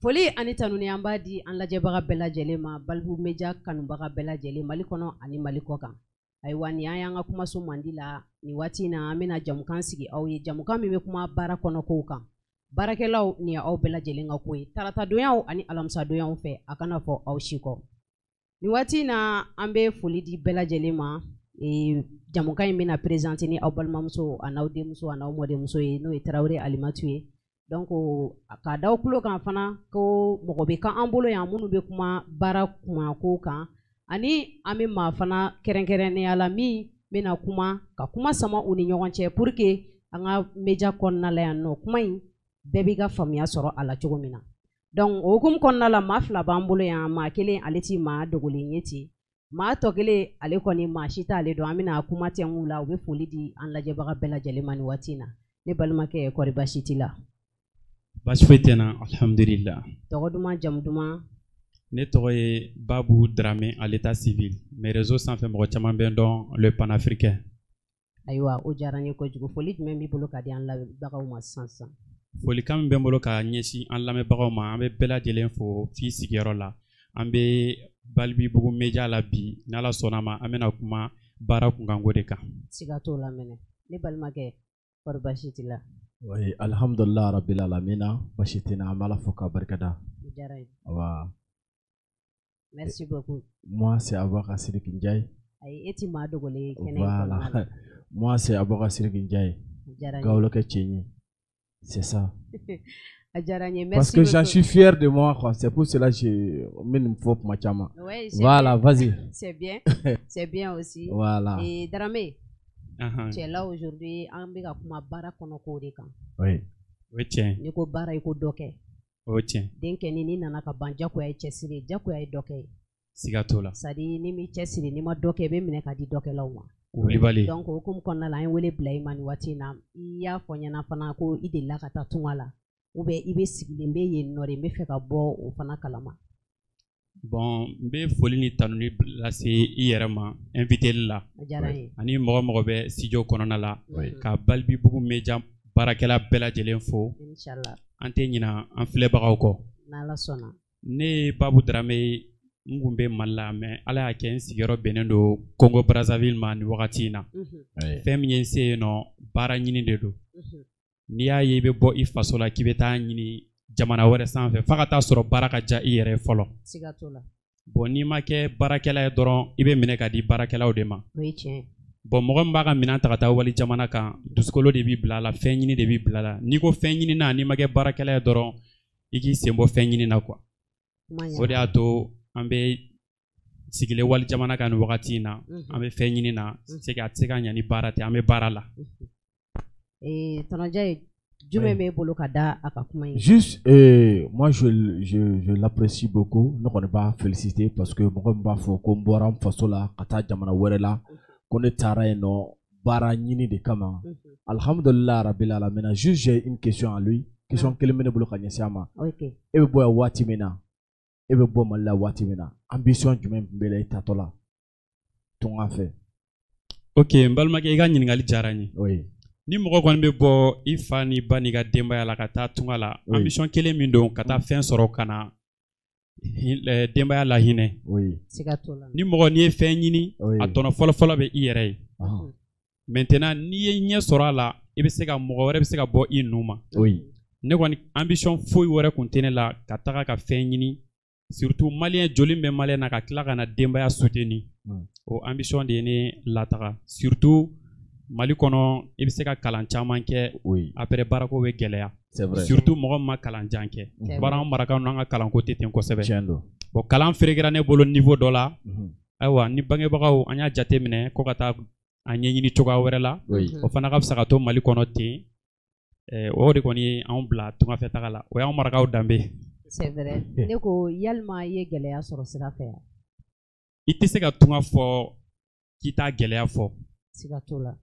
Foli ani tanuni, an b'a di an lajɛbaga bɛɛ lajɛlen ma, Balibu Media kanubaga bɛɛ lajɛlen, Mali kɔnɔ ani Mali kɔ kan. Ayiwa, nin an y'an ka kumaso mandi la nin waati in na. An bɛna jamukan sigi aw ye, jamukan min bɛ kuma baara kɔnɔkow kan. Baarakɛlaw, nin ye aw bɛɛ lajɛlen ka ko ye. Taratadonya ani alamisadonyaw fɛ, a kana fɔ aw si kɔ. Nin waati in na, an bɛ foli di bɛɛ lajɛlen ma. Jamukan in bɛna présenter ni aw balimamuso a n'aw denmuso a n'aw mɔdenmuso ye, n'o ye Tarawele Alimatu ye. Donc k'a da aw tulo kan fana ko mɔgɔ bɛ kan an bolo yan minnu bɛ kuma baara kunkanko kan, ani an bɛ maa fana kɛrɛnkɛrɛnnenya la min bɛna kuma ka kuma sama u ni ɲɔgɔn cɛ pour que an ka média kɔnɔna la yan nɔ, kuma in bɛɛ b'i ka faamuya sɔrɔ a la cogo min na. Donc o hukumu kɔnɔna la, maa fila b'an bolo yan. Maa kelen, ale ti maa dogolen ye ten. Maa tɔ kelen, ale kɔni, maa si t'ale dɔn. An bɛna kuma tɛnku la, u bɛ foli di an lajɛbaga bɛɛ lajɛlen ma nin waati in na. Ne balimakɛ, kɔri baasi t'i la? Baasi foyi tɛ n na, alhamdulillah. Tɔgɔ duman, jamu duman? Ne tɔgɔ ye Babu Dramé à l'état civil, mais réseau sanfɛ, mɔgɔ caman bɛ n dɔn le panafricain. Ayiwa, o diyara n ye kojugu. Foli jumɛn b'i bolo ka di an lamɛnbagaw ma sisan sisan? Folikan min bɛ n bolo ka ɲɛsin an lamɛnbagaw ma, an bɛ bɛɛ lajɛlen fo f'i sigiyɔrɔ la. An bɛ Balibibugu Media la bi. N'Ala sɔnna ma, an bɛna kuma baara kunkanko de kan. Siga t'o la mɛnɛ. Ne balimakɛ, kɔri baasi t'i la? Oui, alhamdulillah rabbil alamina, basi tɛ n na, an b'Ala fo k'a barikada. O diyara n ye. Wa Merci beaucoup. Moi, c'est Aboubacar Sidiki Ndiaye. Ayi, e ti maa dogolen ye kɛnɛ in kɔnɔna la. Voilà. Moi, c'est Aboubacar Sidiki Ndiaye. O diyara n ye. Gawulokɛ cɛɲi. C'est ça. A diyara n ye, merci Parce que j'en beaucoup. suis fier de moi, quoi. C'est pour cela que je n bɛ nin fɔ kuma caman. Ouais, c'est Voilà, bien. Vas-y. C'est bien. C'est bien aussi. Voilà. Et Dramé, tu es là aujourd'hui, an bɛ ka kuma baara kɔnɔkow de kan. Oui. O ye tiɲɛ ye. N'i ko baara, i ko dɔ kɛ. O ye tiɲɛ. Den kɛni, n'i nana ka ban, jagoya ye cɛsiri ye, jagoya ye dɔ kɛ ye. Siga t'o la. C'est à dire, n'i m'i cɛsiri, n'i ma dɔ kɛ, i bɛ minɛ ka di dɔkɛlaw ma. Wulibali. Donc o hukumu kɔnɔna la, an ye wele bila i ma nin waati in na. I y'a fɔ n ɲɛna fana ko i delila ka taa tunga la, ou bien i bɛ sigilen bɛ yen nɔ de, n bɛ fɛ ka bɔ o fana kalama. Bon, n bɛ foli ni tanuni lase i yɛrɛ ma invité la. A diyara n ye. Ani mɔgɔ mɔgɔ bɛ studio kɔnɔna la. Oui. Ka Balibibugu Media baarakɛla bɛɛ lajɛlen fo. Inchallah. An tɛ ɲina an filɛbagaw kɔ. N'Ala sɔnna. Ne ye Babu Dramé ye, n kun bɛ Mali la, mais Ala y'a kɛ n sigiyɔrɔ bɛnnen don Congo Brazzaville ma nin wagati in na. Oui. Fɛn min ye n se yen nɔ, baara ɲini de don. N'i y'a ye i bɛ bɔ i faso la k'i bɛ taa ɲini jamana wɛrɛ sanfɛ, f'a ka taa sɔrɔ baara ka diya i yɛrɛ ye fɔlɔ. Siga t'o la. Bon, n'i ma kɛ baarakɛla ye dɔrɔn, i bɛ minɛ ka di baarakɛlaw de ma. O ye tiɲɛ ye. Bon, mɔgɔ min b'a ka minɛn ta ka taa wali jamana kan, dusukolo de b'i bila a la, fɛn ɲini de b'i bila a la. N'i ko fɛn ɲini na, n'i ma kɛ baarakɛla ye dɔrɔn, i k'i sen bɔ fɛn ɲini na, quoi. Kuma ɲɛna. O de y'a to an bɛ sigilen wali jamana kan nin wagati in na. An bɛ fɛn ɲini na, c'est que a tɛ se ka ɲɛ ni baara tɛ, an bɛ baara la. Tonton Ndiaye, jumɛn b'e bolo ka da a ka kuma in? Juste, moi, je l'apprécie beaucoup. Ne kɔni b'a féliciter parce que mɔgɔ min b'a fɔ ko n bɔra n faso la ka taa jamana wɛrɛ la, ko ne taara yen nɔ baara ɲini de kama. Alhamdulillah rabbil alamina. Juste, j'ai une question à lui. Question kelen bɛ ne bolo ka ɲɛsin a ma. E bɛ bɔ yan waati min na, e bɛ bɔ Mali la waati min na, ambition jumɛn tun b'e la i taatɔ la tunga fɛ? Ok, n balimakɛ, i ka ɲininkali diyara n ye. Oui. Ni mɔgɔ kɔni bɛ bɔ i fa ni ba n'i ka denbaya la ka taa tunga la, ambition kelen min don, ka taa fɛn sɔrɔ ka na denbaya la hinɛ. Oui. Siga t'o la. Ni mɔgɔ n'i ye fɛn ɲini, a tɔnɔ fɔlɔ-fɔlɔ bɛ i yɛrɛ ye. Maintenant, n'i ye ɲɛ sɔrɔ a la, i bɛ se ka mɔgɔ wɛrɛ bɛ se ka bɔ i nu ma. Ne kɔni, ambition foyi wɛrɛ kun tɛ ne la ka taga ka fɛn ɲini, surtout malien joli bɛ malien na ka tila ka na denbaya soutenir. O ambition de ye ne lataga. Surtout Mali kɔnɔ, i bɛ se ka kalan caman kɛ. Après, baarako bɛ gɛlɛya. C'est vrai. Surtout mɔgɔ min ma kalan jan kɛ. Bari an marakaw n'an ka kalanko tɛ ten kosɛbɛ. Tiɲɛ don. Bon, kalan ferekera ne bolo niveau dɔ la. Ayiwa, ni bangebagaw an y'a jate minɛ ko ka taa a ɲɛɲini cogoya wɛrɛ la. O fana ka fisa ka to Mali kɔnɔ ten. O de kɔni ye anw bila tungafɛ taga la. O y'anw marakaw danbe. C'est vrai. Ne ko yalima i ye gɛlɛya sɔrɔ sira fɛ yan? I tɛ se ka tunga fɔ k'i t'a gɛlɛya fɔ. Siga t'o la.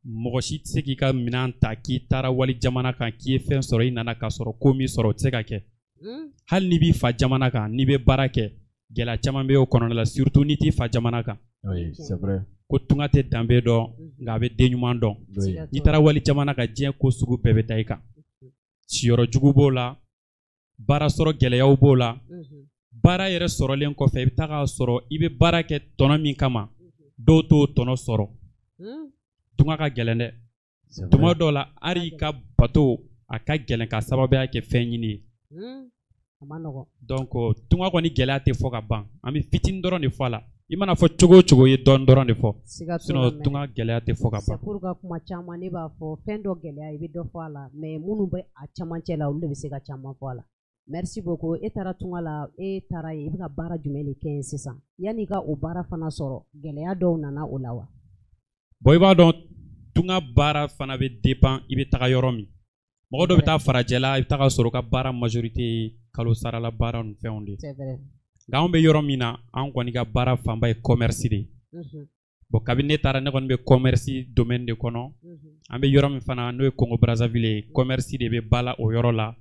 Mɔgɔ si tɛ se k'i ka minɛn ta k'i taara wali jamana kan k'i ye fɛn sɔrɔ, i nana k'a sɔrɔ ko min sɔrɔ, o tɛ se ka kɛ. Hali n'i b'i fa jamana kan, n'i bɛ baara kɛ, gɛlɛya caman bɛ o kɔnɔna la, surtout n'i t'i fa jamana kan. Oui, c'est vrai. Ko tunga tɛ danbe dɔn, nka a bɛ den ɲuman dɔn. N'i taara wali jamana kan, diɲɛ ko sugu bɛɛ bɛ da i kan. Siyɔrɔ jugu b'o la, Baara sɔrɔ gɛlɛyaw b'o la. Baara yɛrɛ sɔrɔlen kɔfɛ, i bɛ taa sɔrɔ i bɛ baara kɛ tɔnɔ min kama, dɔw t'o tɔnɔ sɔrɔ. Tunga ka gɛlɛn dɛ. Tuma dɔw la, hali i ka bato a ka gɛlɛn ka sababuya kɛ fɛn ɲini ye. Donc tunga kɔni gɛlɛya tɛ fɔ ka ban, an bɛ fitinin dɔrɔn de fɔ a la. I mana fɔ cogo o cogo, i ye dɔɔnin dɔrɔn de fɔ, sinon tunga gɛlɛya tɛ fɔ ka ban. C'est pourquoi kuma caman ne b'a fɔ, fɛn dɔ gɛlɛya, i bɛ dɔ fɔ a la, mais minnu bɛ a camancɛ la, olu de bɛ se ka caman fɔ a la. Merci beaucoup. E taara tunga la, e taara yen, i bɛ ka baara jumɛn de kɛ yen sisan? Yanni i ka o baara fana sɔrɔ, gɛlɛya dɔw nana o la wa? Bon, i b'a dɔn, tunga baara fana bɛ dépend i bɛ taga yɔrɔ min. Mɔgɔ dɔ bɛ taa farajɛla, i bɛ taga sɔrɔ u ka baara majorité ye kalo sarala baara ni fɛnw de ye. Nka anw bɛ yɔrɔ min na, an kɔni ka baara fanba ye commerce de ye. Bon, kabini ne taara, ne kɔni bɛ commerce domaine de kɔnɔ. An bɛ yɔrɔ min fana, n'o ye Congo Brazzaville ye, commerce de bɛ ba la o yɔrɔ la.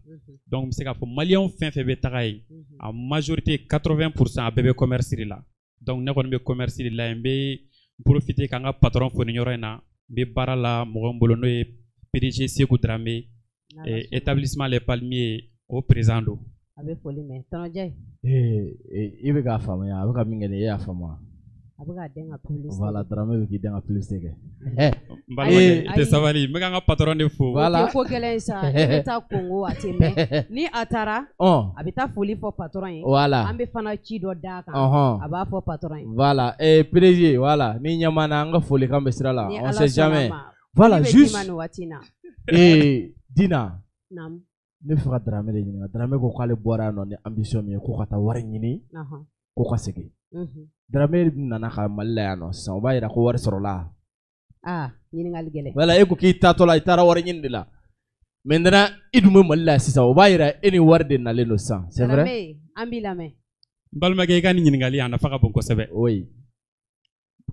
Donc n bɛ se k'a fɔ, maliyɛnw fɛn fɛn bɛ taga yen, a majorité, 80%, a bɛɛ bɛ commerce de la. Donc ne kɔni bɛ commerce de la yen. N bɛ profiter k'an ka patron fo nin yɔrɔ in na. N bɛ baara la mɔgɔ min bolo, n'o ye PDG Sekou Dramé, établissement Les Palmiers, o président don. A bɛ foli mɛn, Tɔnɔjɛ. I bɛ k'a faamuya, a bɛ ka min kɛ nin ye, e y'a faamu wa? A bɛ k'a den ka publicité. Voilà, Dramé bɛ k'i den ka publicité kɛ. N balimakɛ, i tɛ sabali, n bɛ ka n ka patron de fo. Voilà. O tɛ ko gɛlɛn ye sa, e bɛ taa Congo, a tɛ mɛn. Ni a taara, a bɛ taa foli fɔ patron ye. Voilà. An bɛ fana ci dɔ d'a kan. A b'a fɔ patron ye. Voilà, PDG, voilà, ni ɲɛma na, an ka folikan bɛ sira la. On sait jamais. Voilà, juste. Dina. Naamu. Ne bɛ fɛ ka Dramé de ɲininka. Dramé ko k'ale bɔra yan nɔ ni ambition min ye, ko ka taa wari ɲini, ko ka segin. Dramé nana ka Mali la yan nɔ sisan, o b'a yira ko wari sɔrɔla. Aa, ɲininkali gɛlɛn. Voilà, e ko k'i taatɔ la, i taara wari ɲini de la. Maintenant, i dun bɛ Mali la sisan, o b'a yira e ni wari de nalen don sisan, c'est vrai? Dramé, an b'i lamɛn. N balimakɛ, i ka nin ɲininkali, a nafa ka bon kosɛbɛ. Oui.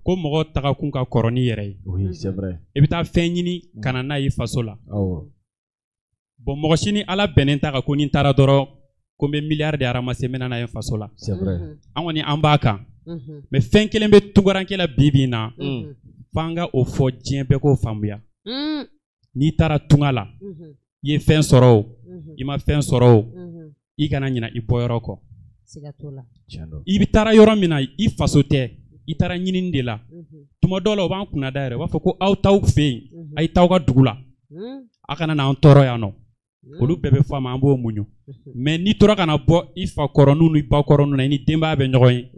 Ko mɔgɔ tagakun ka kɔrɔ n'i yɛrɛ ye. Oui, c'est vrai. I bɛ taa fɛn ɲini ka na n'a ye faso la. Awɔ. Bon, mɔgɔ si ni Ala bɛnnen ta kan ko ni n taara dɔrɔn ko n bɛ miliyari de ramasser, n bɛ na n'a ye faso la. C'est vrai. An kɔni, an b'a kan. Mais fɛn kelen bɛ tunkaranke la bi bi in na, f'an ka o fɔ diɲɛ bɛɛ k'o faamuya. N'i taara tunga la, i ye fɛn sɔrɔ o, i ma fɛn sɔrɔ o, i kana ɲina i bɔyɔrɔ kɔ. Siga t'o la. I bɛ taara yɔrɔ min na, i faso tɛ, i taara ɲinini de la. Tuma dɔw la, u b'an kunna da yɛrɛ, u b'a fɔ ko aw t'aw fɛ yen, a ye t'aw ka dugu la, a kana n'an tɔɔrɔ yan nɔ. Olu bɛɛ bɛ fɔ a ma, an b'o muɲu. Mais n'i tora ka na bɔ i fa kɔrɔninw ni ba kɔrɔninw na, i ni denbaya bɛ ɲɔgɔn ye,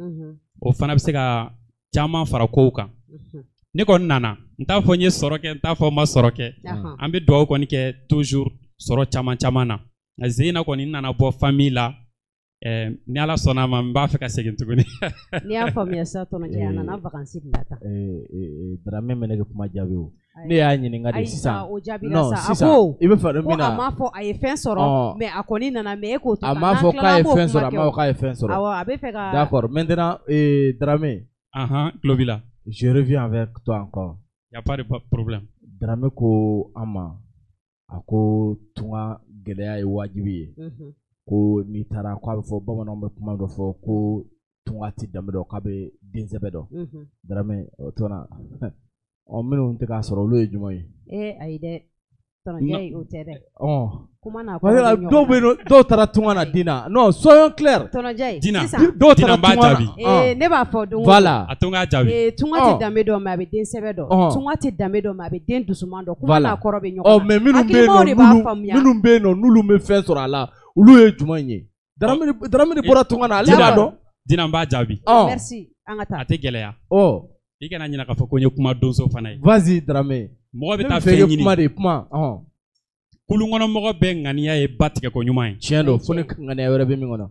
o fana bɛ se ka caman fara kow kan. Ne kɔni nana, n t'a fɔ n ye sɔrɔ kɛ, n t'a fɔ n ma sɔrɔ kɛ. An bɛ dugawu kɔni kɛ toujours sɔrɔ caman caman na. Nka Zeyina kɔni, n nana bɔ famille la. Ni Ala sɔnna a ma, n b'a fɛ ka segin tuguni. N'i y'a faamuya sa, Tɔnɔjɛ, a nana vacances de la tan. Dramé bɛ ne ka kuma jaabi o. Ne y'a ɲininka de sisan. O jaabi Non, sa. A sisan ko i bɛ fɛ ko min a na. m'a fɔ a ye fɛn sɔrɔ, mais a kɔni nana, mais e k'o to. A m'a fɔ k'a ye fɛn sɔrɔ, a m'a fɔ k'a ye fɛn sɔrɔ. Awɔ, a bɛ fɛ ka. D'accord, maintenant, Dramé. Ahan, tulo b'i la. Je reviens avec toi encore. Y a pas de problème. Dramé ko an ma, a ko tunga gɛlɛya ye wajibi ye. Ko n'i taara, k'a bɛ fɔ, bamananw bɛ kuma dɔ fɔ ko tunga tɛ danbe dɔn, k'a bɛ densɛbɛ dɔn. Dramé, o tɔna ɔ, minnu tɛ k'a sɔrɔ, olu ye jumɛn ye? Ee, ayi dɛ, Tɔnɔjɛ, o tɛ dɛ. Kuma n'a parce que dɔw bɛ yen nɔ, dɔw taara tunga na, Dina. Non, soyons clairs. Tɔnɔjɛ, Dina, sisan. Dɔw taara Dina, n b'a tunga na. jaabi. Ee, ne b'a fɔ don o don. Voilà. A to n k'a jaabi. Ee, tunga tɛ danbe dɔn, mais a bɛ den sɛbɛ dɔn. Tunga tɛ danbe dɔn, mais a bɛ den dusuman dɔn. Kuma n'a kɔrɔ bɛ ɲɔgɔn na. Mais minnu bɛ yen Hakilimaw de b'a nɔ, faamuya. minnu bɛ yen nɔ, n'olu bɛ fɛn sɔrɔ a la, olu ye jumɛn ye? Dramé de bɔra tunga na, ale b'a dɔn. Dina, n b'a jaabi. Merci, an ka taa. A tɛ gɛlɛya. I kana ɲinɛ k'a fɔ ko n ye kuma donso fana ye. Vas-y, Dramé. Mɔgɔ bɛ Ne taa bɛ fɛ i fɛn ka ɲini. kuma de, kuma. Kulun kɔnɔmɔgɔ bɛɛ ŋaniya ye ba tigɛ ko ɲuman ye. Tiɲɛ don, fo ni ŋaniya wɛrɛ bɛ min kɔnɔ.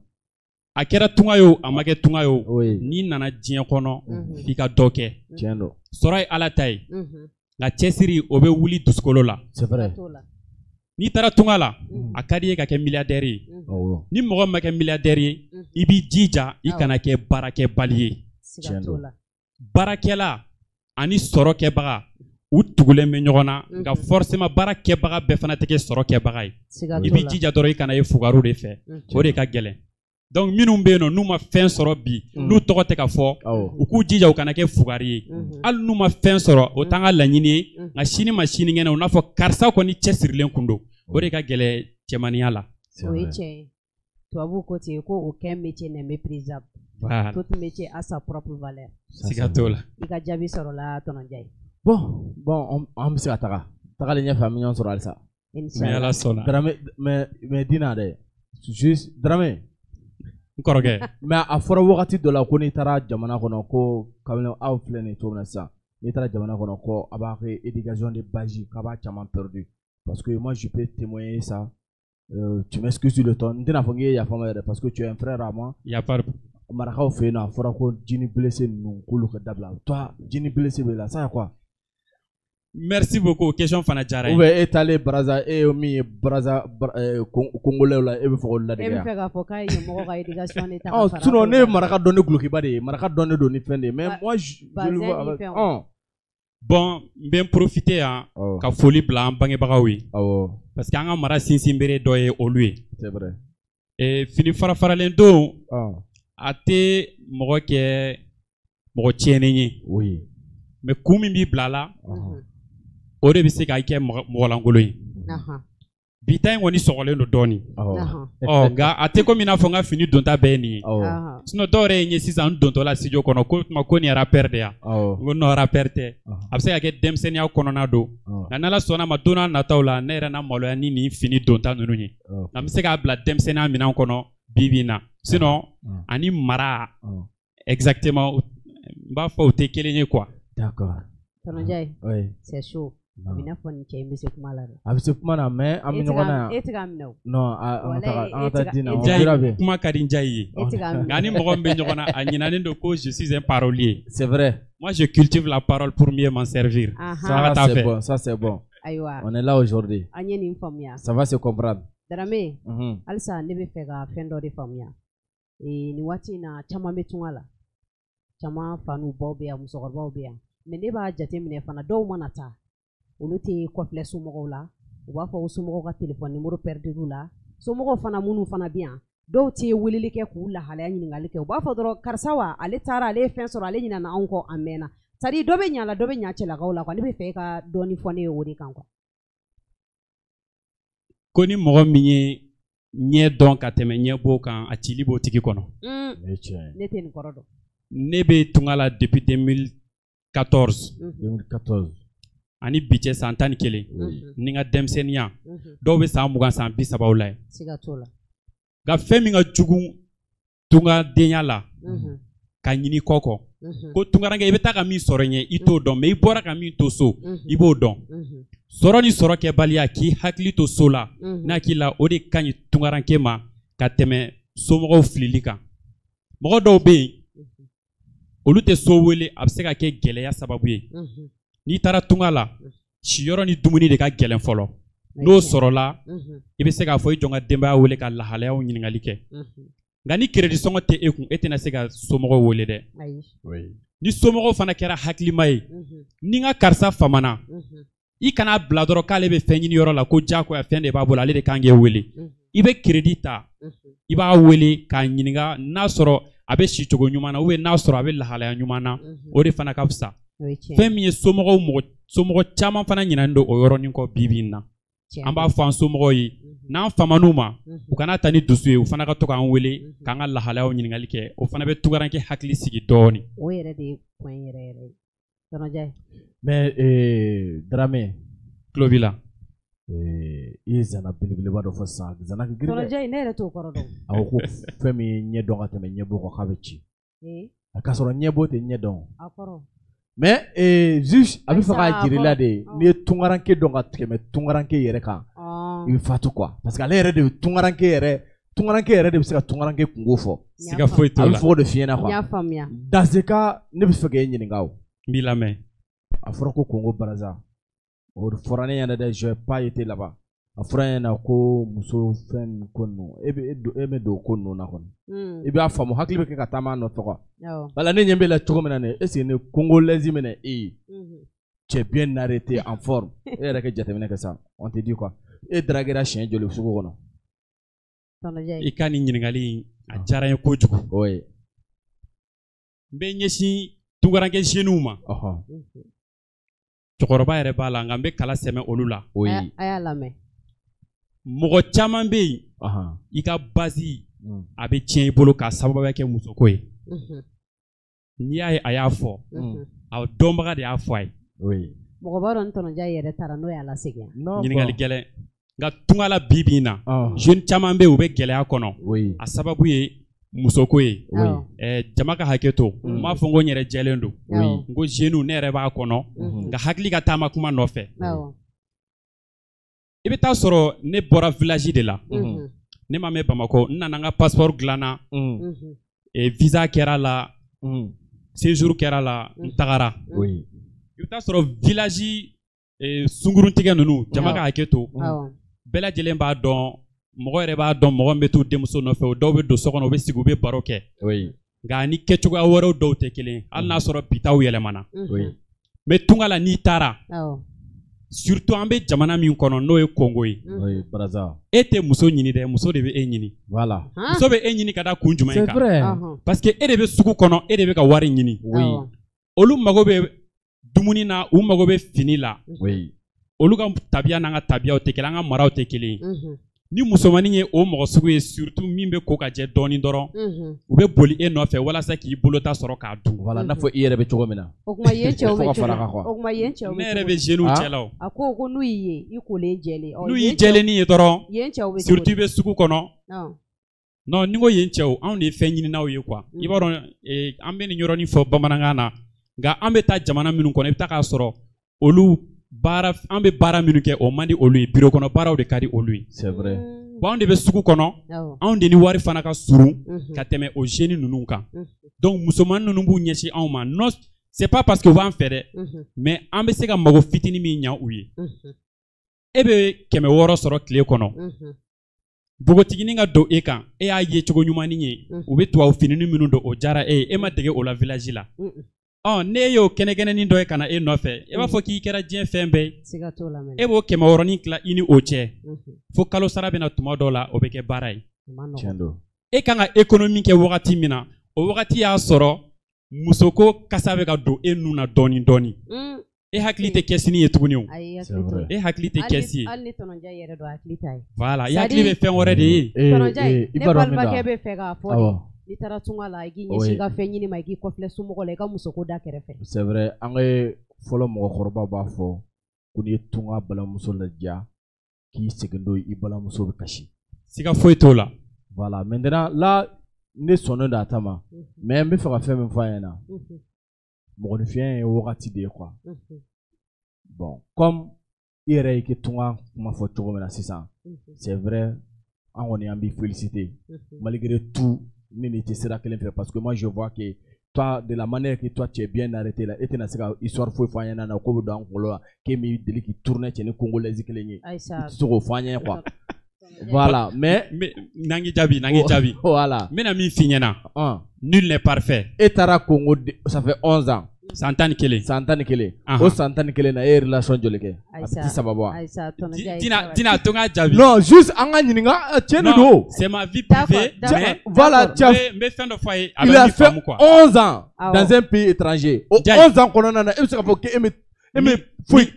A kɛra tunga ye o, a ma kɛ tunga ye o, n'i nana diɲɛ kɔnɔ, f'i ka dɔ kɛ. Tiɲɛ don. Sɔrɔ ye Ala ta ye. Nka cɛsiri, o bɛ wuli dusukolo la. C'est vrai. N'i taara tunga la, a ka di i ye ka kɛ milliardaire ye. Ni mɔgɔ ma kɛ milliardaire ye, i b'i jija i kana kɛ baarakɛbali ye. Siga t'o la. Baarakɛla ani sɔrɔkɛbaga, u tugulen bɛ ɲɔgɔn na, nka forcément baara kɛbaga bɛɛ fana tɛ kɛ sɔrɔ kɛbaga ye. I b'i jija dɔrɔn i kana ye fugariw de fɛ, o de ka gɛlɛn. Donc minnu bɛ yen nɔ, n'u ma fɛn sɔrɔ bi, n'u tɔgɔ tɛ ka fɔ, u k'u jija u kana kɛ fugari ye. Hali n'u ma fɛn sɔrɔ, o t'an ka laɲini ye, nka sini ma sinikɛnɛ, u n'a fɔ karisa kɔni cɛsirilen kun don. O de ka gɛlɛn cɛmaniya la. O ye tiɲɛ ye. Tubabuw ko ten ko aucun métier n'est méprisable. Voilà. Tout métier a sa propre valeur. Siga t'o la. I ka jaabi sɔrɔla Tɔnɔnja ye. Bon, an bɛ se ka taga. Tagalen ɲɛfɛ an bɛ ɲɔgɔn sɔrɔ halisa. Ni Ala sɔnna. Dramé, mais Dina dɛ. Juste Dramé. N kɔrɔkɛ. Mais a fɔra wagati dɔ la ko n'i taara jamana kɔnɔ ko kabini aw filɛ nin ye cogo min na sisan, n'i taara jamana kɔnɔ ko a b'a kɛ éducation de base k'a b'a caman perdu. Parce que moi je peux témoigner ça. Tu m'excuses le temps. N tɛna fɔ k'i ye yafa ma yɛrɛ parce que tu es un frère à moi. Y a pas de Marakaw fɛ yen nɔ a fɔra ko jini blessé ninnu k'olu ka dabila. Toi jini blessé bɛ la ça y quoi? Merci beaucoup. Question fana diyara n ye. Ou bien e taalen Brazza e ye min ye Brazza Congolais la e bɛ fɛ k'olu ladege E bɛ fɛ k'a fɔ k'a ye mɔgɔ ka éducation de ta ka fara. Sinon ne ye maraka dɔn ni gulokiba de ye, maraka dɔn ne don ni fɛn de ye, mais moi je le vois avec. Bon, n bɛ n profiter yan ka foli bila an bangebagaw ye. Awɔ. Parce que an ka mara sinsinbere dɔ ye olu ye. C'est vrai. Fini fara faralen don. A tɛ mɔgɔ kɛ mɔgɔ tiɲɛnen ye. Oui. Mais kun min b'i bila la. O de bɛ se k'a kɛ mɔgɔlankolon ye. Bi ta in kɔni sɔgɔlen don dɔɔnin. Ɔ nka a tɛ komi i n'a fɔ n ka fini donta bɛɛ ye nin ye. Sinon dɔw yɛrɛ ye n ye sisan n dontɔ la studio kɔnɔ ko tuma ko nin ye rappeur de ye wa? N ko non rappeur tɛ. A bɛ se ka kɛ denmisɛnninya kɔnɔna don. Nka n'Ala sɔnna ma don n'a nataw la ne yɛrɛ na maloya ni nin fini donta ninnu ye. Nka n bɛ se k'a bila denmisɛnninya minɛn kɔnɔ bi bi in na. Sinon ani mara exactement n b'a fɔ u tɛ kelen ye quoi. D'accord. Tɔnɔnja ye. C'est chaud. A bɛ i n'a fɔ nin cɛ in bɛ se kuma la dɛ. A bɛ se kuma na mais an bɛ ɲɔgɔn na yan. E tɛ k'a minɛ o. Non an ka taa di na. Kuma ka di n Njayi ye. E tɛ k'a minɛ. Nka ni mɔgɔ min bɛ ɲɔgɔn na a ɲinalen don ko je suis un parolier. C'est vrai. Moi je cultive la parole pour mieux m'en servir. Ça c'est bon, ça c'est bon. Ayiwa. On est là aujourd'hui. An ye nin faamuya. Ça va se comprendre. Dramé. Halisa ne bɛ fɛ ka fɛn dɔ de faamuya. Nin waati in na caman bɛ tunga la. Caman fa n'u baw bɛ yan, musokɔrɔbaw bɛ yan. Mais ne b'a jateminɛ fana dɔw mana taa. Olu tɛ kɔfilɛ somɔgɔw la, u b'a fɔ ko somɔgɔw ka téléphone numéro perdu la, somɔgɔw fana minnu fana bɛ yan, dɔw tɛ weleli kɛ k'u lahalaya ɲininkali kɛ, u b'a fɔ dɔrɔn karisa wa ale taara ale ye fɛn sɔrɔ ale ɲinɛna anw kɔ a mɛnna, c'est à dire dɔ bɛ ɲa la dɔ bɛ ɲa cɛlakaw la quoi, ne bɛ fɛ e ka dɔɔni fɔ ne ye o de kan quoi. Ko ni mɔgɔ min ye ɲɛ dɔn ka tɛmɛ ɲɛ b'o kan, a cili b'o tigi kɔnɔ. Ne tɛ nin kɔrɔ dɔn. Ne bɛ tunga la depuis 2014. 2014. Ani bi cɛ san 11 ni n ka denmisɛnninya dɔw bɛ san 20 san 30 la yen. Siga t'o la. Nka fɛn min ka jugu tungadenya la ka ɲini kɔ kɔ ko tungaranke i bɛ taa ka min sɔrɔ ɲɛ i t'o dɔn mais i bɔra ka min to so i b'o dɔn. Sɔrɔ ni sɔrɔ kɛbaliya k'i hakili to so la n'a k'i la o de ka ɲi tungaranke ma ka tɛmɛ somɔgɔw filili kan. Mɔgɔ dɔw bɛ yen olu tɛ so wele a bɛ se ka kɛ gɛlɛya sababu ye. N'i taara tunga la siyɔrɔ ni dumuni de ka gɛlɛn fɔlɔ n'o sɔrɔla i bɛ se k'a fɔ i jɔn ka denbaya wele ka lahalayaw ɲininkali kɛ nka ni crédit sɔngɔ tɛ e kun e tɛna se ka somɔgɔw wele dɛ. Ni somɔgɔw fana kɛra hakilima ye ni n ka karisa famana i kana bila dɔrɔn k'ale bɛ fɛn ɲini yɔrɔ la ko diyagoya fɛn de b'a bolo ale de kan k'e wele i bɛ crédit ta i b'a wele k'a ɲininka n'a sɔrɔ a bɛ si cogo ɲuman na ou bien n'a sɔrɔ a bɛ lahalaya ɲuman na o de fana ka fisa. Fɛn min ye somɔgɔw mɔgɔ somɔgɔ caman fana ɲinɛnen don o yɔrɔnin kɔ bi bi in na. An b'a fɔ an somɔgɔw ye n'an faman'u ma u kana ta ni dusu ye u fana ka to k'an wele k'an ka lahalayaw ɲininkali kɛ o fana bɛ tungaranke hakili sigi dɔɔnin. O yɛrɛ de ye point yɛrɛ yɛrɛ ye. Tɔnɔja ye. Mais Dramé. Tulo b'i la. I ye zana belebeleba dɔ fɔ sisan zana ka girin dɛ. Tɔnɔja ye ne yɛrɛ t'o kɔrɔ dɔn. A ko ko fɛn min ye ɲɛ dɔn ka tɛmɛ ɲɛbɔ kan k'a bɛ ci. A k'a sɔrɔ ɲɛbɔ tɛ ɲɛ dɔn. A kɔrɔ. Mais juste a bɛ fɛ k'a jira i la de n'i ye tungaranke dɔn ka tɛmɛ tungaranke yɛrɛ kan i bɛ fatu quoi parce que ale yɛrɛ de bɛ tungaranke yɛrɛ tungaranke yɛrɛ de bɛ se ka tungaranke kungo fɔ. Siga foyi t'o la. A bɛ fɔ o de f'i ɲɛna quoi. N y'a faamuya. Dans ce cas ne bɛ fɛ k'e ɲininka o. N b'i lamɛn. A fɔra ko Congo Brazza o fɔra ne ɲɛna dɛ je n'ai pas été là-bas. A fɔra ne ɲɛna ko muso fɛn ko ninnu e bɛ don ko ninnu na kɔni. I b'a faamu hakili bɛ kɛ ka taama a nɔfɛ quoi. Wala ne ɲɛ b'e la cogo min na nin est ce que ne congolaise minɛ e ye. Tu es bien arrêté en forme. E yɛrɛ kɛ jateminɛ kɛ sa on te dit quoi. E draguera siɲɛ joli sugu kɔnɔ. I ka nin ɲininkali in a diyara n ye kojugu. Oui. N bɛ ɲɛsin tungaranke jeunes ma. Cɛkɔrɔba yɛrɛ b'a la nka n bɛ kala sɛmɛ olu la. Oui. A y'a lamɛn. Mɔgɔ caman bɛ yen i ka base a bɛ tiɲɛ i bolo k'a sababuya kɛ musoko ye. N'i y'a ye a y'a fɔ, a dɔnbaga de y'a fɔ a ye. Mɔgɔ b'a dɔn ni tɔnɔja yɛrɛ taara n'o y'a lasegin. Ɲininkali gɛlɛn. Nka tunga la bi bi in na, jeune caman bɛ yen u bɛ gɛlɛya kɔnɔ. A sababu ye musoko ye. Jama ka hakɛ to, n m'a fɔ n ko n yɛrɛ jɛlen don. N ko jeunes ne yɛrɛ b'a kɔnɔ, nka hakili ka taama kuma nɔfɛ. I bɛ taa sɔrɔ ne bɔra village de la. Ne ma mɛn Bamakɔ, n nana n ka passeport dilanna. Visa kɛra la, séjour kɛra la, n tagara. I bɛ taa sɔrɔ village sunkuruntigɛ ninnu, jama ka hakɛ to, bɛɛ lajɛlen b'a dɔn, mɔgɔ yɛrɛ b'a dɔn mɔgɔ min bɛ t'u denmuso nɔfɛ, o dɔw bɛ don so kɔnɔ, u bɛ sigi u bɛ baro kɛ. Nka ni kɛcogoya wɛrɛw dɔw tɛ kelen, hali n'a sɔrɔ bi taw yɛlɛmana. Mais tunga la n'i taara, surtout an bɛ jamana min kɔnɔ n'o ye Congo ye. E tɛ muso ɲini dɛ, muso de bɛ e ɲini. Muso bɛ e ɲini ka da kun jumɛn kan? Parce que e de bɛ sugu kɔnɔ, e de bɛ ka wari ɲini. Olu mago bɛ dumuni na, u mago bɛ fini la. Olu ka tabiya n'an ka tabiyaw tɛ kelen, an ka maraw tɛ kelen ye. Ni musomanin ye o mɔgɔ sugu ye, surtout min bɛ ko ka jɛ dɔɔnin dɔrɔn, u bɛ boli e nɔfɛ walasa k'i bolota sɔrɔ k'a dun. Voilà, n'a fɔ i yɛrɛ bɛ cogo min na. O kuma yen cɛw bɛ cogo o kuma yen cɛw bɛ. Ne yɛrɛ bɛ jeunes cɛ la o. A ko n'u y'i ye i kolen jɛlen. N'u y'i jɛlennin ye dɔrɔn. Yen cɛw bɛ. Surtout i bɛ sugu kɔnɔ. Non, ni ko yen cɛw, anw de ye fɛn ɲininaw ye quoi. I b'a dɔn an bɛ nin yɔrɔnin fɔ bamanankan na, nka an bɛ taa jamana minnu kɔnɔ, i bɛ taa k'a sɔrɔ olu baara, an bɛ baara minnu kɛ o man di olu ye, bureau kɔnɔ baaraw de ka di olu ye. C'est vrai. Bon, anw de bɛ sugu kɔnɔ, anw de ni wari fana ka surun ka tɛmɛ o jeunes ninnu kan. Donc musomanin ninnu b'u ɲɛsin anw ma. Non, c'est pas parce que u b'an fɛ dɛ, mais an bɛ se ka mago fitinin min ɲa u ye. E bɛ 600 sɔrɔ tile kɔnɔ. Npogotiginin ka don e kan, e y'a ye cogo ɲumannin ye, u bɛ tubabu fininin minnu don o diyara e ye, e ma dege o la village la. Ne y'o kɛnɛkɛnɛnin dɔ ye ka na e nɔfɛ, e b'a fɔ k'i kɛra diɲɛ fɛn bɛɛ ye. E b'o 600 tila i ni o cɛ, fo kalo sara bɛna tuma dɔw la, o bɛ kɛ baara ye. E kan ka économie kɛ wagati min na, o wagati y'a sɔrɔ musoko kasa bɛ ka don e nun na dɔɔnin dɔɔnin. E hakili tɛ kɛsini ye tuguni o. E hakili tɛ kɛsi ye. Hali ni tɔnɔnja yɛrɛ don, hakili t'a ye. Voilà, i hakili bɛ fɛn wɛrɛ de ye. Tɔnɔnja, ne balimakɛ bɛ fɛ k'a fɔ. N'i taara tunga la, i k'i ɲɛsin i ka fɛn ɲini ma, i k'i kɔfilɛ somɔgɔw la, i ka musoko da kɛrɛfɛ. C'est vrai, an ka fɔlɔ mɔgɔkɔrɔbaw b'a fɔ ko n'i ye tunga balimamuso ladiya, k'i segin don i balimamuso bɛ kasi. Siga foyi t'o la. Voilà, maintenant là ne sɔnnen don a ta ma, mais n bɛ fɛ ka fɛn min fɔ a ɲɛna. Mɔgɔninfinya ye wagati de ye quoi. Bon, comme i yɛrɛ y'i ka tunga kuma fɔ cogo min na sisan, c'est vrai, an kɔni an b'i féliciter malgré tout. Ni tɛ sira kelen fɛ, parce que moi je vois que toi, de la manière que toi tu es bien arrêté là, e tɛna se ka histoire foyi fɔ an ɲɛna na ko bɛ don an kunkolo la k'e m'i deli k'i tourner cɛ ni congolaise kelen ye, i tɛ se k'o fɔ an ɲɛna quoi. Voilà, mais n'an k'i jaabi, n'an k'i jaabi. Voilà. N bɛna min f'i ɲɛna. Nul n'est parfait. E taara Congo, ça fait 11 ans. San 11. San 11. O san 11 na e ye relation joli kɛ? A bɛ ti saba bɔ wa? Dina to n ka jaabi. Non, juste an ka ɲininka, tiɲɛ de don. C'est ma vie privée. Voilà, n bɛ fɛn dɔ fɔ a ye, a il bɛ a min fait faamu quoi. 11 ans dans un pays étranger. O 11 ans kɔnɔna na, e bɛ se k'a fɔ k'e bɛ foyi.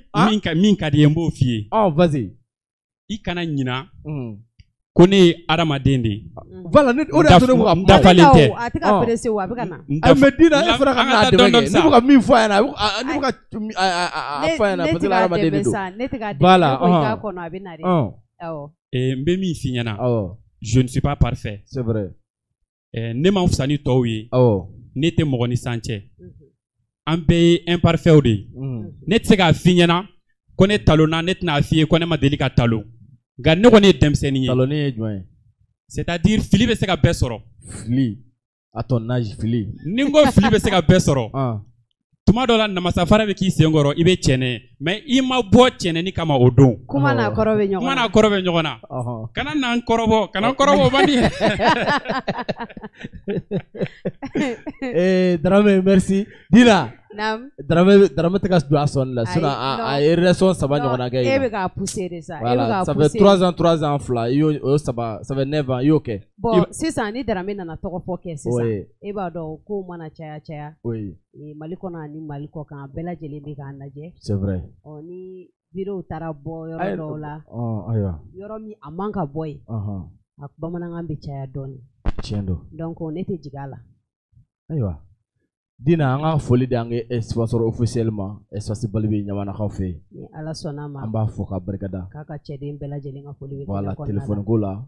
Min ka di ye, n b'o f'i ye. Oh, vas-y. I kana ɲina ko ne ye hadamaden de ye. Voilà, ne o de y'a to ne bɛ ka kuma. Dafalen tɛ. A tɛ ka pressé o, a bɛ ka na. Mais Dina, e fana ka n'a dɛmɛ kɛ. Ne bɛ ka min fɔ a ɲɛna, ne bɛ ka a fɔ a ɲɛna parce que hadamaden de don. Ne tɛ k'a dɛmɛ, voilà, ne ko i k'a kɔnɔ, a bɛ na de. Awɔ. N bɛ min f'i ɲɛna. Je ne suis pas parfait. C'est vrai. Ne ma fisa ni tɔw ye. Awɔ. Ne tɛ mɔgɔ ni san cɛ. An bɛɛ ye imparfait de ye. Ne tɛ se k'a f'i ɲɛna ko ne talonna, ne tɛna f'i ye ko ne ma deli ka talon. Nka ne kɔni ye denmisɛnnin ye. Talonni ye jumɛn ye? C'est-à-dire fili bɛ se ka bɛɛ sɔrɔ. Fili, à ton âge fili. Ni n ko fili bɛ se ka bɛɛ sɔrɔ. Tuma dɔ la namasafara bɛ k'i sen kɔrɔ, i bɛ cɛnɛ, mais i ma bɔ cɛnɛni kama o don. Kuma n'a kɔrɔ bɛ ɲɔgɔn na. Kuma n'a kɔrɔ bɛ ɲɔgɔn na. Kana na n kɔrɔbɔ, kana n kɔrɔbɔ o man di. Dramé, merci. Dina. Naam. Dramé tɛ ka don a sɔnni la, sinon a ye relation 3 ɲɔgɔnna kɛ. E bɛ k'a pousser de sa. Voilà, ça fait 3 ans, 3 ans fila, i y'o o saba, ça fait 9 ans, i y'o kɛ. Bon, sisan ni Dramé nana tɔgɔ fɔ kɛ sisan, e b'a dɔn kow mana caya caya. Oui. Mali kɔnɔ ani Mali kɔ kan, bɛɛ lajɛlen bɛ k'a lajɛ. C'est vrai. Ɔ ni vidéo taara bɔ yɔrɔ dɔw la. Ayiwa. Yɔrɔ min a man ka bɔ yen. A bamanankan bɛ caya dɔɔnin. Tiɲɛ don. Donc ne tɛ jigin a la. Ayiwa Dina, an ka foli di an ka sponsor officiel ma, Espace Balibi Ɲamanakaw fɛ yen. Ni Ala sɔnna ma. An b'a fɔ k'a barikada. K'a ka cɛden bɛɛ lajɛlen ka foli bɛ kɛnɛ Voilà, kɔnɔna la. téléphone ko la,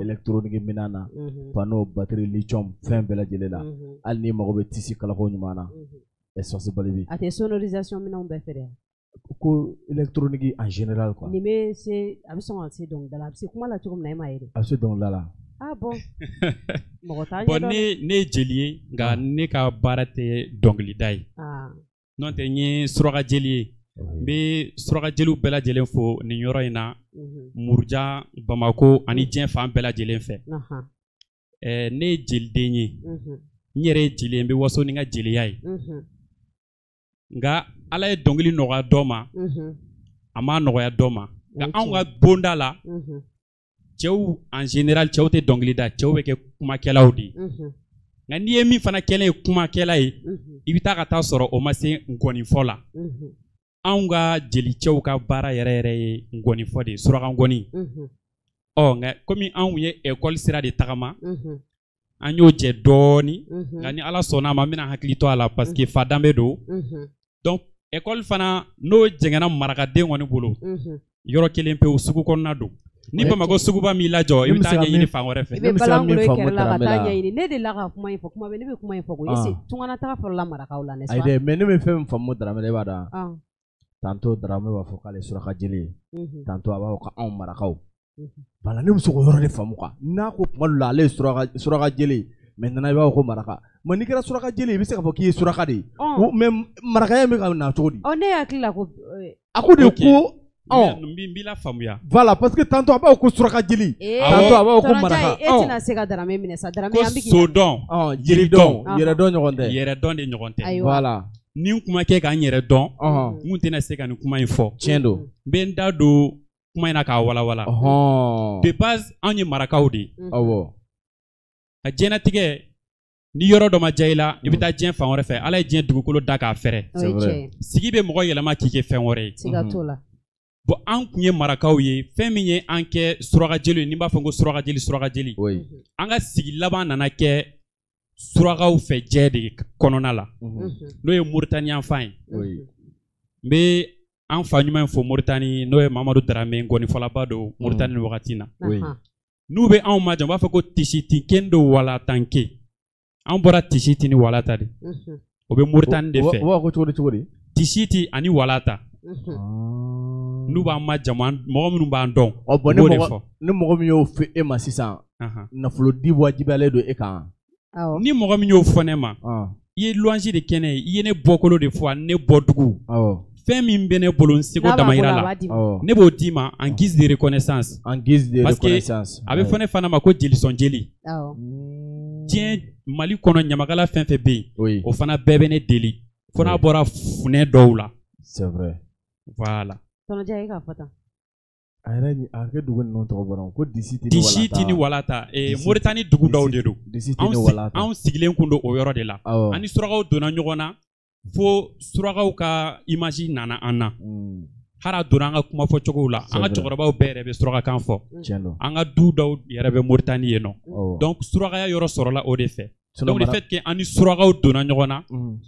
électronique minɛn na, panneau, batterie, lithium, fɛn bɛɛ lajɛlen la. Hali n'i mago bɛ tissu kalako ɲuman na, Espace Balibi. A tɛ sonorisation minɛnw bɛɛ feere. Ko électronique en général quoi. Nin bɛ se, a bɛ sɔn ka se dɔnkilida la, a bɛ se kuma la cogo min na, e m'a ye dɛ. A bɛ se dɔnkilida la. Ah bon. Mɔgɔ t'a Bon, ɲɛdɔn. ne ye jeli ye, nka ne ka baara tɛ dɔnkilida ye. N'o tɛ, n ye suraka jeli ye. N bɛ suraka jeliw bɛɛ lajɛlen fo nin yɔrɔ in na, Muruja, Bamako ani diɲɛ fan bɛɛ lajɛlen fɛ. Ne ye jeliden ye. N yɛrɛ ye jeli ye, n bɛ waso ni n ka jeliya ye. Nka Ala ye dɔnkili nɔgɔya dɔ ma, a m'a nɔgɔya dɔ ma. Nka anw ka bonda la, cɛw en général, cɛw tɛ dɔnkili da, cɛw bɛ kɛ kumakɛlaw de ye. Nka n'i ye min fana kɛlen ye kumakɛla ye, i bɛ taa ka taa sɔrɔ o ma se ngɔnifɔ la. Anw ka jelicɛw ka baara yɛrɛ yɛrɛ ye ngɔnifɔ de ye, suraka ngɔni. Ɔ nka komi anw ye école sira de tagama, an y'o jɛ dɔɔni. Nka ni Ala sɔnna a ma, n bɛna hakili to a la parce que fa danbe don. Donc école fana n'o jɛngɛnna marakaden kɔni bolo, yɔrɔ kelen pewu, sugu kɔnɔna don. Ni Bamakɔ suguba m'i lajɔ, i bɛ taa ɲɛɲini fan wɛrɛ fɛ. I bɛ balankolon i kɛrɛ la ka taa ɲɛɲini. Ne delila ka kuma in fɔ, kuma bɛɛ ne bɛ kuma in fɔ ko est-ce que tungana taga fɔlɔ la marakaw la, n'est-ce pas? Ayi dɛ, mais ne bɛ fɛn min faamu Daramɛ la, i b'a dɔn. Tantôt Daramɛ b'a fɔ k'ale suraka jeli ye. Tantôt a b'a fɔ ko anw marakaw. Voilà, ne bɛ se k'o yɔrɔ de faamu quoi. N'a ko tuma dɔ la ale ye suraka jeli ye, maintenant i b'a fɔ ko maraka. Mais n'i kɛra suraka jeli ye, i bɛ se k'a fɔ k'i ye suraka de ye. Mais marakaya in bɛ ka na cogo di? Ɔ, ne hakili la ko. A ko de ko. N b'i la faamuya. Voilà, parce que tantôt a b'a fɔ ko suraka jeli. Tantôt a b'a fɔ ko maraka. E tɛna se ka Daramɛ minɛ sa, Daramɛ an bɛ k'i. Ko sodɔn. Jiridɔn, yɛrɛdɔn ɲɔgɔn tɛ. Yɛrɛdɔn de ɲɔgɔn tɛ. Voilà. Ni n kuma kɛ k'an yɛrɛ dɔn, n kun tɛna se ka nin kuma in fɔ. Tiɲɛ don. N bɛ n da don kuma in na k'a walawala. De base, anw ye marakaw de ye. Awɔ. Ka diɲɛnatigɛ, ni yɔrɔ dɔ ma diya i la, i bɛ taa diɲɛ fan wɛrɛ fɛ. Ala ye diɲɛ dugukolo da k'a fɛrɛ. Sigi bɛ mɔgɔ yɛlɛma k'i kɛ fɛn wɛrɛ ye. Siga t'o la. Bon, an kun ye marakaw ye, fɛn min ye an kɛ suraka jeli ye, n'i b'a fɔ ko suraka jeli, suraka jeli. An ka sigi laban nana kɛ surakaw fɛ jɛ de kɔnɔna la. N'o ye Moritani yanfan ye. N bɛ an fa ɲuman in fo Moritani, n'o ye Mamadu Daramɛ, ngɔnifɔlaba don Moritani nin wagati in na. N'u bɛ anw majɔ, u b'a fɔ ko Tisiti kendo walatanke. An bɔra Tisiti ni Walata de. O bɛ Moritani de fɛ. U b'a fɔ ko cogo di? Tisiti ani Walata. N'u b'an majamu, mɔgɔ minnu b'an dɔn. Ɔ bon, ni mɔgɔ min y'o fɔ e ma sisan, nafolo di wajibiyalen don e kan. Ni mɔgɔ min y'o fɔ ne ma, i ye louange de kɛ ne ye, i ye ne bɔkolo de fɔ ani ne bɔdugu. Fɛn min bɛ ne bolo n seko damayira la, ne b'o d'i ma en guise de reconnaissance. En guise de reconnaissance. A bɛ fɔ ne fana ma ko jelisɔn jeli. Diɲɛ Mali kɔnɔ ɲamakala fɛn fɛn bɛ yen, o fana bɛɛ bɛ ne deli. Fo n'a bɔra funɛ dɔw la. C'est vrai. Voilà. Tɔnɔja, e k'a fɔ tan. A yɛrɛ a kɛ dugu ninnu tɔgɔ bɔra ko Disiti ni Walata. Moritani dugu dɔw de don. Anw sigilen kun don o yɔrɔ de la. An ni surakaw donna ɲɔgɔn na fo surakaw ka image nana an na. Hali a donna an ka kuma fɔcogow la. An ka cɛkɔrɔbaw bɛɛ yɛrɛ bɛ surakakan fɔ. An ka du dɔw yɛrɛ bɛ Moritani yen nɔ. Donc surakaya yɔrɔ sɔrɔla o de fɛ. Donc le fait que an ni surakaw donna ɲɔgɔn na,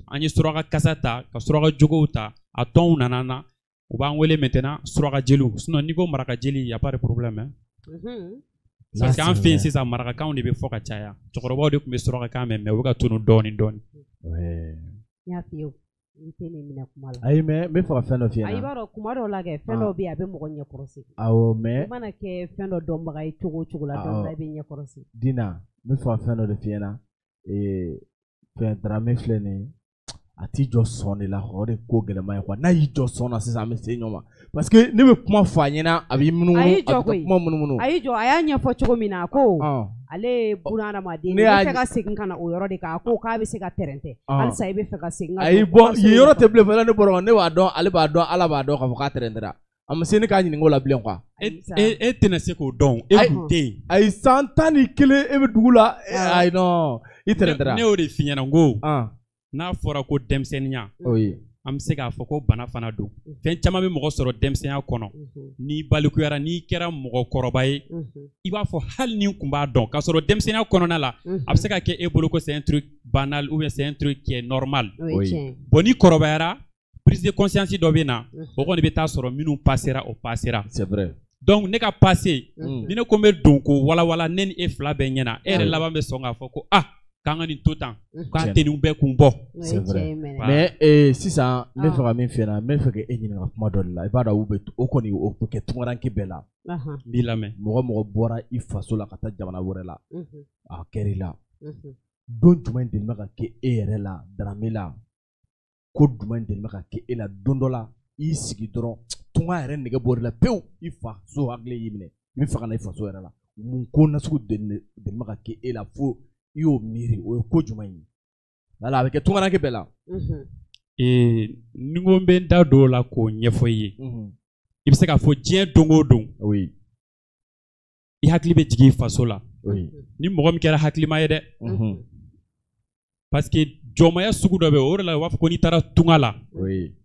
an ye suraka kasa ta, ka suraka jogow ta, a tɔnw nana an na. U b'an wele maintenant suraka jeliw. Sinon n'i ko maraka jeli, y a pas de problème hein. Parce que an fɛ yen sisan marakakanw de bɛ fɔ ka caya. Cɛkɔrɔbaw de tun bɛ surakakan mɛn, mais u bɛ ka tunun dɔɔni dɔɔni. N y'a f'i ye, i tɛ nin minɛ kuma la. Ayi, mais n bɛ fɛ ka fɛn dɔ f'i ɲɛna. Ayi, i b'a dɔn kuma dɔw la kɛ, fɛn dɔw bɛ yen a bɛ mɔgɔ ɲɛkɔrɔsi. Awɔ, mais. I mana kɛ fɛn dɔ dɔnbaga ye cogo o cogo la, don dɔ la i bɛ ɲɛkɔrɔsi. Dina, n bɛ fɛ ka fɛn dɔ de f'i ɲɛna. Fɛn Daramɛ filɛ nin ye. A t'i jɔ sɔn de la, o de ko gɛlɛman ye quoi. N'a y'i jɔ sɔn na sisan, an bɛ se ɲɔgɔn ma. Parce que ne bɛ kuma fɔ a ɲɛna, a b'i munumunu, a bɛ kuma munumunu. A y'i jɔ, a y'a ɲɛfɔ cogo min na, a ko ale ye buna hadamaden, ne bɛ fɛ ka segin ka na o yɔrɔ de kan. A ko k'a bɛ se ka tɛrɛntɛ, halisa i bɛ fɛ ka segin ka. Ayi, bon, yen yɔrɔ tɛ bilen fana, ne bɔra, ne b'a dɔn, ale b'a dɔn, Ala b'a dɔn k'a fɔ k'a tɛrɛntɛra. A ma se ne k'a ɲininka o la bilen quoi. E tɛna se k'o dɔn, e kun tɛ yen. Ayi, san 11 e bɛ dugu la, ayi non, i tɛrɛntɛra. Ne y'o de f'i ɲɛna n ko. N'a fɔra ko denmisɛnninya, An bɛ se k'a fɔ ko bana fana don. Fɛn caman bɛ mɔgɔ sɔrɔ denmisɛnya kɔnɔ, n'i balikuyara, n'i kɛra mɔgɔkɔrɔba ye, i b'a fɔ hali ni kun b'a dɔn k'a sɔrɔ denmisɛnya kɔnɔna la, a bɛ se ka kɛ e bolo ko c'est un truc banal ou bien c'est un truc qui est normal. Bon, n'i kɔrɔbayara, prise de conscience dɔ bɛ na, o kɔni bɛ taa sɔrɔ minnu passera, o passera. C'est vrai. Donc ne ka passé, ni ne ko n bɛ don k'o walawala ne ni e fila bɛɛ ɲɛna, e yɛrɛ laban bɛ sɔn k'a fɔ ko ah, k'an ka nin to tan, k'an tɛ nin bɛɛ kun bɔ. C'est vrai. Mais sisan n bɛ fɛ ka min f'i ɲɛna, n bɛ fɛ k'e ɲininka kuma dɔ de la. I b'a dɔn u bɛ o kɔni o bɛ kɛ tunkaranke bɛɛ la. N b'i lamɛn. Mɔgɔ mɔgɔ bɔra i faso la ka taa jamana wɛrɛ la, a kɛr'i la. Don jumɛn deli bɛ ka kɛ e yɛrɛ la, Darame la, ko jumɛn deli bɛ ka kɛ e la don dɔ la, i sigi dɔrɔn tunga yɛrɛ nege bɔr'i la pewu, i faso hakili y'i minɛ, i bɛ fɛ ka na i faso yɛrɛ la. Mun ko nasugu deli bɛ ka kɛ e la fo i y'o miiri, o ye ko jumɛn ye? Wala a bɛ kɛ tunkaranke bɛɛ la. Ni ko n bɛ n da don o la k'o ɲɛfɔ i ye, i bɛ se k'a fɔ diɲɛ don o don, i hakili bɛ jigin i faso la. Ni mɔgɔ min kɛra hakilima ye dɛ, parce que jɔnmaya sugu dɔ bɛ yen, o de la u b'a fɔ ko n'i taara tunga la,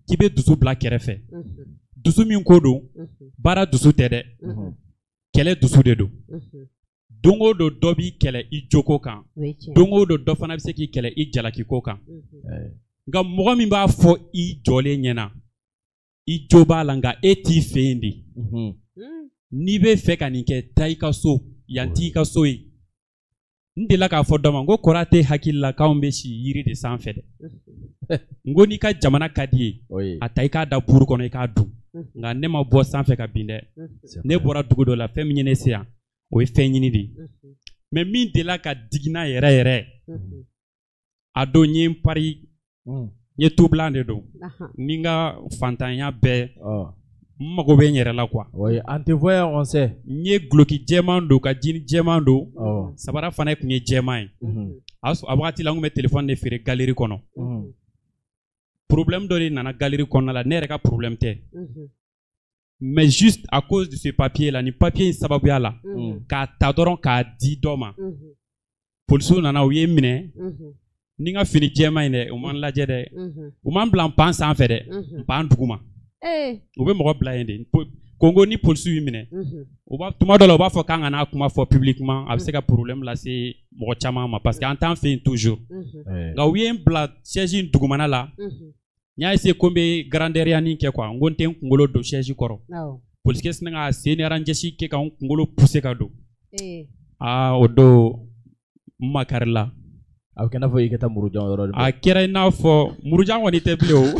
k'i bɛ dusu bila kɛrɛfɛ. Dusu min ko don, baara dusu tɛ dɛ, kɛlɛ dusu de don. Don o don dɔ b'i kɛlɛ i joko kan, don o don dɔ fana bɛ se k'i kɛlɛ i jalakiko kan. Nka mɔgɔ min b'a fɔ i jɔlen ɲɛna, i jo b'a la, nka e t'i fɛ yen de. N'i bɛ fɛ ka nin kɛ, taa i ka so, yan t'i ka so ye. N delila k'a fɔ dɔ ma, n ko kɔrɔ tɛ hakili la k'anw bɛ si yiri de sanfɛ dɛ. N ko n'i ka jamana ka di ye, a ta i k'a da buru kɔnɔ i k'a dun. Nka ne ma bɔ sanfɛ ka bin dɛ. Ne bɔra dugu dɔ la, fɛn min ye ne se yan, o ye fɛn ɲini de ye. Mais min delila ka digi n na yɛrɛ yɛrɛ, a don n ye n pari, n ye tubilan de don. Ni n ka fantanya bɛɛ, n mago bɛ n yɛrɛ la quoi. Oui, en te voyant on sait. N ye guloki jɛman don, ka jini jɛman don, sabara fana tun ye jɛman ye. A wagati la n tun bɛ téléphone de feere galerie kɔnɔ. Problème dɔ de nana galerie kɔnɔna la, ne yɛrɛ ka problème tɛ. Mais juste à cause de ce papier là, ni papier in sababuya la, k'a ta dɔrɔn k'a di dɔ ma. Polisiw nana, u ye n minɛ. Ni n ka fini jɛman in dɛ, u ma n lajɛ dɛ. U ma n bila n pan sanfɛ dɛ, n pan duguma. U bɛ mɔgɔ bila yen de. Kongo ni polisiw y'i minɛ, u b'a tuma dɔ la u b'a fɔ k'an kana kuma fɔ publiquement, a bɛ se ka problème lase mɔgɔ caman ma parce que an t'an fɛ yen toujours. Nka u ye n bila chaise in dugumana la. N y'a essayé ko n bɛ grandeur yani kɛ quoi, n ko n tɛ n kunkolo don chaise kɔrɔ. Polisikɛ sinna k'a sen ni rangesi kɛ ka n kunkolo pousser ka don. Aa, o don n makari la. A bɛ kɛ i n'a fɔ i ka taa murujan yɔrɔ de. A kɛra i n'a fɔ murujan kɔni tɛ bilen o.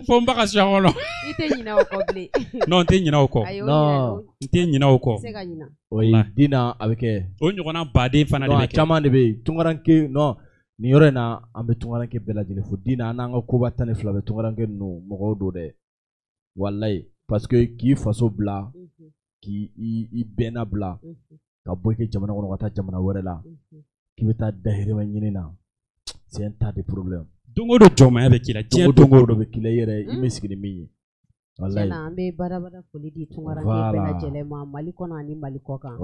Fo n ba ka si kɔnɔ. I tɛ ɲinɛ o kɔ bilen. Non, n tɛ ɲinɛ o kɔ. Non, n tɛ ɲinɛ o kɔ. I tɛ se ka ɲinɛ. O ye Dina, a bɛ kɛ. O ɲɔgɔnna baden fana de bɛ kɛ. Caman de bɛ yen tunkaranke, non. Nin yɔrɔ in na an bɛ tunkaranke bɛɛ lajɛlen fo. Dina, an n'an ka koba 12 bɛ tunkaranke ninnu mɔgɔw don dɛ, walayi, parce que k'i faso bila, k'i i bɛnna bila, ka bɔ i ka jamana kɔnɔ ka taa jamana wɛrɛ la, k'i bɛ taa dahirimɛ ɲini na, c'est un tas de problèmes. Don o don jɔnmaya bɛ k'i la, diɲɛ don o don bɛ k'i la, i yɛrɛ i bɛ sigi ni min ye. Walayi, an bɛ badabada foli di tunkaranke bɛɛ lajɛlen ma, Mali kɔnɔ ani Mali kɔ kan.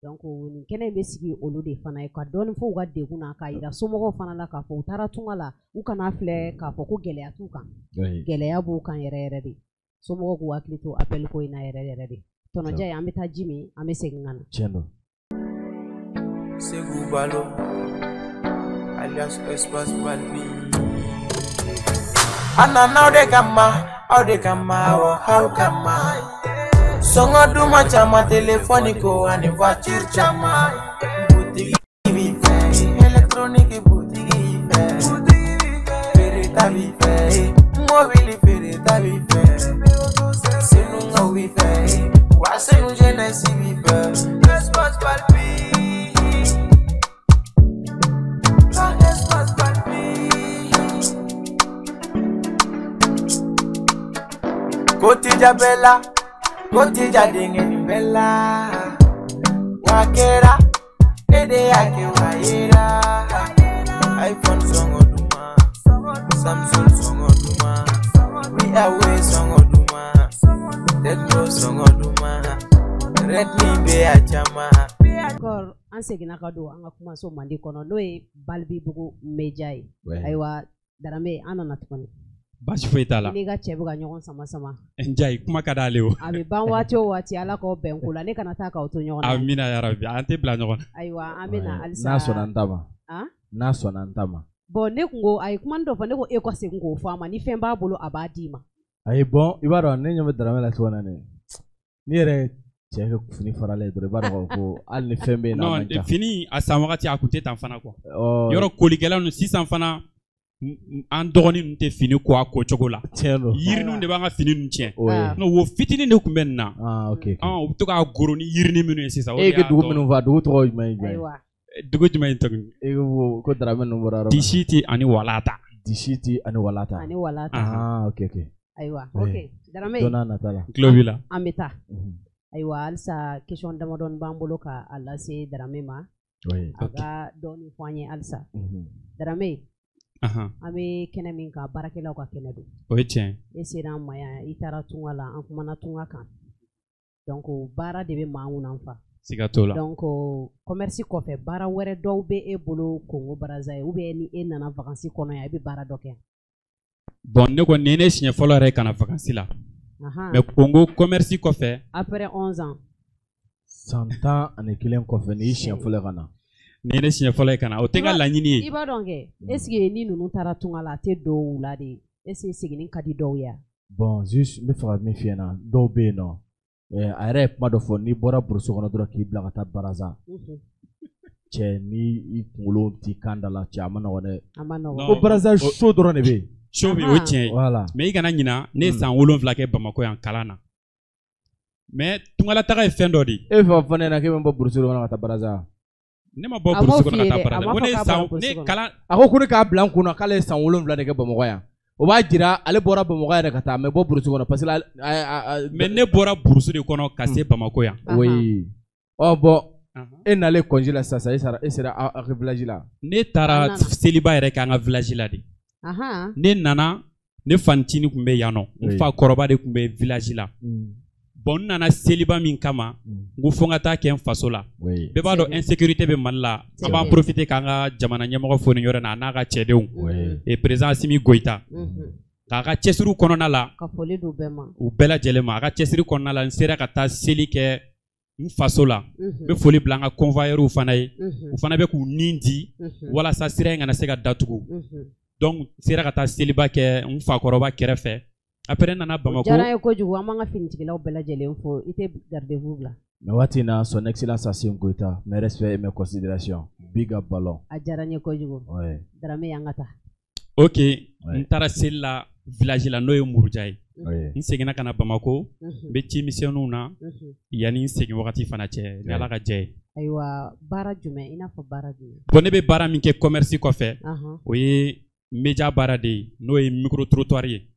Donc nin kɛnɛ in bɛ sigi olu de fana ye ka dɔɔnin fɔ u ka degun na, k'a yira somɔgɔw fana la k'a fɔ u taara tunga la, u kana filɛ k'a fɔ ko gɛlɛya t'u kan. Gɛlɛya b'u kan yɛrɛ yɛrɛ de. Somɔgɔw k'u hakili to appel ko in na yɛrɛ yɛrɛ de. Tɔnɔjɛ, an bɛ taa ji min, an bɛ segin ka na. Tiɲɛ don. Segu Balo alias Espace Balbi. An nana aw de kama, aw de kama, aw kama. Sɔngɔ duman caman, telefɔni ko ani voiture caman. Butigi b'i fɛ, électronique butigi b'i fɛ, feereta b'i fɛ, mobili feereta b'i fɛ, senukaw b'i fɛ, wa senu jeunesse b'i fɛ. Espace Balbi, Espace Balbi. Kotija bɛɛ la, Kotija denkɛ nin bɛɛ la. Wa kɛra, e de y'a kɛ wa yera. iPhone sɔngɔ duman, Samsung sɔngɔ duman, Huawei sɔngɔ duman, Tecno sɔngɔ duman, Redmi bɛ a caman. D'accord, an seginna ka don an ka kumaso mandi kɔnɔ, n'o ye Balibibugu Media ye. Ayiwa, Darame an nana tuguni. Baasi foyi t'a la. I n'i ka cɛ bɛ ka ɲɔgɔn sama sama. Njayi kuma ka d'ale o. A bɛ ban waati o waati Ala k'aw bɛn ko la ne kana taa k'aw to ɲɔgɔn na. Amina yarabi an tɛ bila ɲɔgɔn na. Ayiwa an bɛ na halisa. N'a sɔnna n ta ma. N'a sɔnna n ta ma. Bon ne kun ko a ye kuma dɔ fɔ ne ko e ka segin k'o fɔ a ma ni fɛn b'a bolo a b'a d'i ma. Ayi bon i b'a dɔn ne ɲɛ bɛ Darame la cogo min na nin ni yɛrɛ cɛ ka fini faralen dɔrɔn i b'a dɔn ko hali ni fɛn bɛ yen non fini a san wagati a kun tɛ tan fana quoi. Yɔrɔ kolikɛla ninnu sisan fana an dɔgɔnin ninnu tɛ fini ko a ko cogo la. Tiɲɛ don. Yiriniw de b'an ka fini ninnu tiɲɛ. Non wo fitinin de tun bɛ nin na. Ah ok. U bɛ to k'a goro ni yirinin minnu ye sisan. E ka dugu minnu fɔ a dugu tɔgɔ jumɛn ye jumɛn ye? Dugu jumɛn ye tuguni? E ko Darame ninnu bɔra yɔrɔ min. Disiti ani Walata. Disiti ani Walata. Ani Walata. Ah ok ok. Ayiwa ok Darame. Don n'a nata la. N tulo b'i la. An bɛ taa. Ayiwa halisa question damadɔni b'an bolo ka a lase Darame ma. A ka dɔɔni fɔ an ye halisa. Darame. An bɛ kɛnɛ min kan baarakɛlaw ka kɛnɛ don. O ye tiɲɛ. E sera an ma yan i taara tunga la an kumana tunga kan. Donc baara de bɛ maa mun fa. Siga t'o la. Donc commerce kɔfɛ baara wɛrɛ dɔw bɛ e bolo Congo Brazza ye ou bien ni e nana vacances kɔnɔ yan i bɛ baara dɔ kɛ. Bon ne kɔni nin ye ne siɲɛ fɔlɔ yɛrɛ ka na vacances la. Mais Congo commerce kɔfɛ. Après 11 ans. San 11 kɔfɛ nin y'i siɲɛ fɔlɔ ka na. Nin ye ne siɲɛ fɔlɔ ye ka na o tɛ n ka laɲini ye. I b'a dɔn kɛ est ce que ni ninnu taara tunga la a tɛ don u la de est ce que seginni ka di dɔw ye wa? Bon juste n bɛ fɛ ka min f'i ɲɛna dɔw bɛ yen nɔ. A yɛrɛ ye kuma dɔ fɔ n'i bɔra burusi kɔnɔ dɔrɔn k'i bila ka taa Brazza cɛ ni i kunkolo t'i kan da la cɛ a ma nɔgɔn dɛ. A ma nɔgɔn. Ko Brazza so dɔrɔn de bɛ yen. So bɛ yen o ye tiɲɛ ye. Voilà. Mais i kana ɲina ne ye san 7 kɛ Bamakɔ yan kalan na. Mais tungalataga ye fɛn dɔ de ye. E bɛ fɛ ka fɔ ne ɲɛna k'e bɛ bɔ burusi kɔnɔ ka taa Brazza. Ne ma bɔ burusi kɔnɔ ka taa Brazza. Ko ne ye san ne kalan. A ko ne k'a bila n kunna k'ale ye san 7 de kɛ Bamakɔ yan. O b'a jira ale bɔra Bamakɔ yɛrɛ ka taa mais bɔ burusi kɔnɔ parce que mais ne bɔra burusi de kɔnɔ ka se Bamakɔ yan. Oui. Ɔ bon e nalen congé la sisan e sera aw ka village la. Ne taara seliba yɛrɛ kɛ an ka village la de. Ne nana ne fanicinin tun bɛ yan nɔ n fa kɔrɔba de tun bɛ village la. Bon n nana seliba min kama n ko fo n ka taa kɛ n faso la. Bɛɛ b'a dɔn insécurité bɛ Mali la. An b'an profiter k'an ka jamana ɲɛmɔgɔ fo nin yɔrɔ in na a n'a ka cɛdenw. Et président Assimi Goïta. K'a ka cɛsiri kɔnɔna la. Ka foli d'u bɛɛ ma. U bɛɛ lajɛlen ma a ka cɛsiri kɔnɔna la n sera ka taa seli kɛ n faso la. N bɛ foli bila an ka convoyeurs fana ye. U fana bɛ k'u nin di walasa sira in kana se ka datugu. Donc n sera ka taa seliba kɛ n fakɔrɔba kɛrɛfɛ. Après nana Bamakɔ. Diyara n ye kojugu an b'an ka finitigilaw bɛɛ lajɛlen fo i tɛ garde-vous bila. Nin waati in na son excellence Assimi Goïta mes respects et mes considérations big up ballon. A diyara n ye kojugu. Darame an ka taa. Ok n taara seli la village la n'o ye Muruja ye. N seginna ka na Bamakɔ n bɛ cimisɛnninw na yanni n segin wagati fana cɛ ni Ala ka jɛ ye. Ayiwa baara jumɛn i n'a fɔ baara jumɛn. Bon ne bɛ baara min kɛ commerce kɔfɛ o ye média baara de ye n'o ye micro trottoir ye.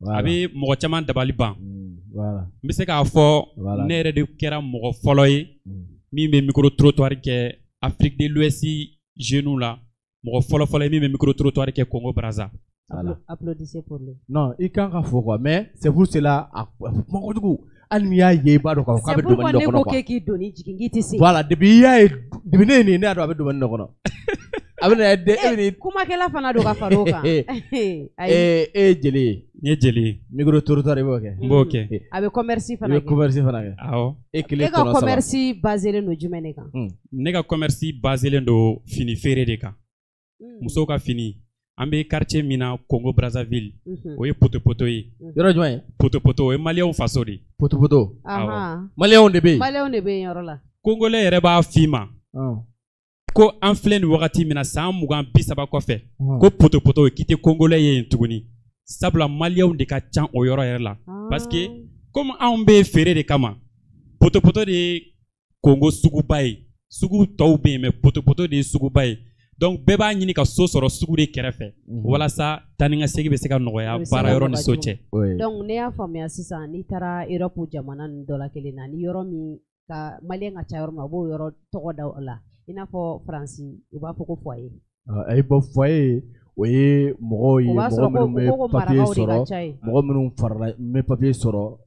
A bɛ mɔgɔ caman dabali ban. N bɛ se k'a fɔ ne yɛrɛ de kɛra mɔgɔ fɔlɔ ye min bɛ micro trottoir kɛ Afrique de l'Ouest jeunes la mɔgɔ fɔlɔ-fɔlɔ ye min bɛ micro trottoir kɛ Congo Brazza. Applaudissez pour lui. Non i kan ka fɔ quoi mais c'est pour cela a kuma kojugu hali n'i y'a ye i b'a dɔn k'a fɔ k'a bɛ domaine dɔ kɔnɔ quoi. C'est pourquoi ne ko k'e k'i doni jigin k'i tɛ se. Voilà depuis i y'a ye depuis ne ye nin ye ne y'a dɔn a bɛ domaine dɔ kɔnɔ. A bɛ na e bɛ kumakɛla fana don ka far'o kan. E ye jeli ye. N ye jeli ye. Micro trottoir i b'o kɛ. N b'o kɛ. A bɛ commerce fana kɛ. I bɛ commerce fana kɛ. Awɔ. E kelen tɔnɔ saba. E ka commerce basé don jumɛn de kan? Ne ka commerce basé don fini feere de kan. Musow ka fini. An bɛ quartier min na Congo Brazzaville. O ye potopoto ye. Yɔrɔ jumɛn ye? Potopoto o ye maliyɛnw faso de ye. Potopoto. Awɔ. Maliyɛnw de bɛ yen. Maliyɛnw de bɛ yen yɔrɔ la. Congolais yɛrɛ b'a f'i ma. Ko an filɛ nin wagati min na san 20 30 kɔfɛ ko potopoto k'i tɛ congolais ye yen tuguni sabula maliyɛnw de ka ca o yɔrɔ yɛrɛ la parce que comme anw bɛ feere de kama potopoto de ye Congo suguba ye sugu tɔw bɛ yen mais potopoto de ye suguba ye donc bɛɛ b'a ɲini ka so sɔrɔ sugu de kɛrɛfɛ walasa taa ni ka segin bɛ se ka nɔgɔya baara yɔrɔ ni so cɛ. Donc ne y'a faamuya sisan n'i taara Europe jamana ninnu dɔ la kelen na ni yɔrɔ min ka maliyɛn ka ca yɔrɔ min na u b'o yɔrɔ tɔgɔ da o la. I n'a fɔ Faransi u b'a fɔ ko foyer. Ayi bon foyer o ye mɔgɔw ye mɔgɔ minnu bɛ papier sɔrɔ mɔgɔ minnu farala bɛ papier sɔrɔ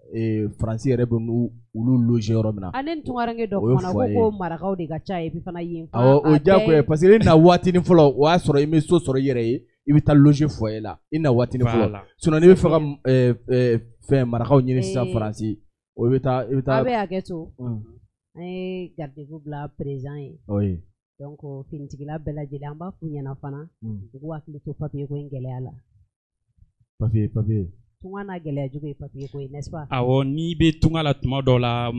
Faransi yɛrɛ bɛ olu loger yɔrɔ min na. Ale ni tunkaranke dɔ kumana ko marakaw de ka ca yen et puis fana yen. Awɔ o ye diyagoya ye parce que e na waatinin fɔlɔ o y'a sɔrɔ i bɛ so sɔrɔ i yɛrɛ ye i bɛ taa loger foyer la i na waati ni fɔlɔ sinon n'i bɛ fɛ ka fɛn marakaw ɲini sisan Faransi o i bɛ taa a bɛ hakɛ to an ye garde-fou bila président ye. Oui. Donc finitigila bɛɛ lajɛlen an b'a f'u ɲɛna fana u k'u hakili to papier ko in gɛlɛya la. Papier. Tunga n'a gɛlɛya jugu ye papier ko ye, n'est-ce pas? Awɔ, n'i bɛ tunga la tuma dɔw la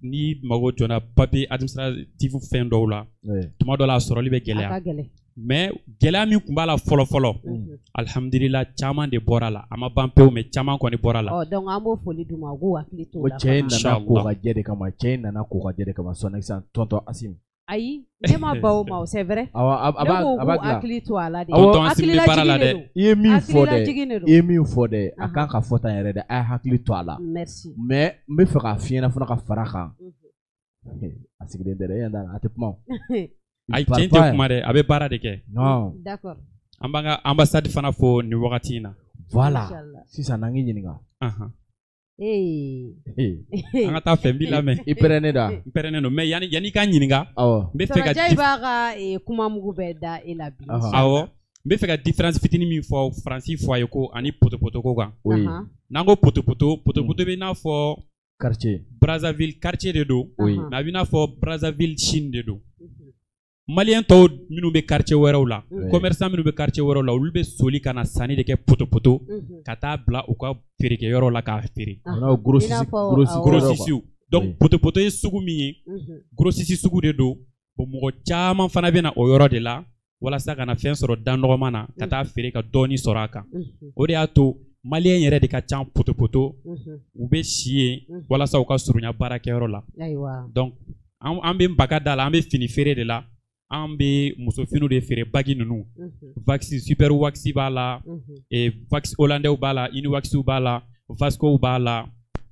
n'i mago jɔra papier administratif fɛn dɔw la tuma dɔw la a sɔrɔli bɛ gɛlɛya. A ka gɛlɛn. Mais gɛlɛya min tun b'a la fɔlɔ fɔlɔ, alihamudulila caman de bɔra la, a ma ban pewu mais caman kɔni bɔra la. Ɔ donc an b'o foli d'u ma u k'u hakili t'o la. Cɛ in nana ko ka jɛ de kama, cɛ in nana ko ka jɛ de kama, son excellence tonton Assimi. Ayi, ne ma ban o ma, c'est vrai. Awɔ, a b'a Ne ko k'u hakili to a la de. Tonton Assimi bɛ baara la dɛ. I ye min fɔ dɛ, i ye min fɔ dɛ, a kan ka fɔ tan yɛrɛ dɛ, a ye hakili to a la. Merci. Mais n bɛ fɛ k'a f'i ɲɛna fana ka fara a kan. A sigilen tɛ dɛ, e ɲɛ t'a la, a tɛ kuma o. Ayi, cɛ in tɛ kuma dɛ, a bɛ baara de kɛ. Non. D'accord. An b'an ka ambassade fana fo nin wagati in na. Voilà. Sisan n'an k'i ɲininka. An ka taa fɛ n b'i lamɛn. I pɛrɛnnen don wa? N pɛrɛnnen don mais yanni i ka ɲininka. Awɔ. N bɛ fɛ ka. Sɔrɔja b'a ka kuma mugu bɛɛ da e la bi. Awɔ. N bɛ fɛ ka différence fitinin min fɔ Faransi foyer ko ani potopoto ko kan. Oui. N'an ko potopoto, potopoto bɛ i n'a fɔ. Quartier. Brazzaville quartier de don. Oui. Mais a bɛ i n'a fɔ Brazzaville Chine de don. Malien tɔw minnu bɛ quartier wɛrɛw la, commerçant minnu bɛ quartier wɛrɛw la, olu bɛ soli ka na sanni de kɛ potopoto ka taa bila u ka feerekɛyɔrɔ la k'a feere. Grossiste. Donc potopoto ye sugu min ye, grossiste sugu de don. Bon, mɔgɔ caman fana bɛ na o yɔrɔ de la walasa ka na fɛn sɔrɔ da nɔgɔman na ka taa feere ka dɔɔni sɔrɔ a kan. O de y'a to malien yɛrɛ de ka ca potopoto, u bɛ si yen walasa u ka surunya baarakɛyɔrɔ la. Donc an bɛ nbaga da la, an bɛ fini feere de la. An bɛ musofiniw de feere, bagi ninnu, waxi, super waxi b'a la, wax hollandais b'a la, uniwaxiw b'a la, vascow b'a la.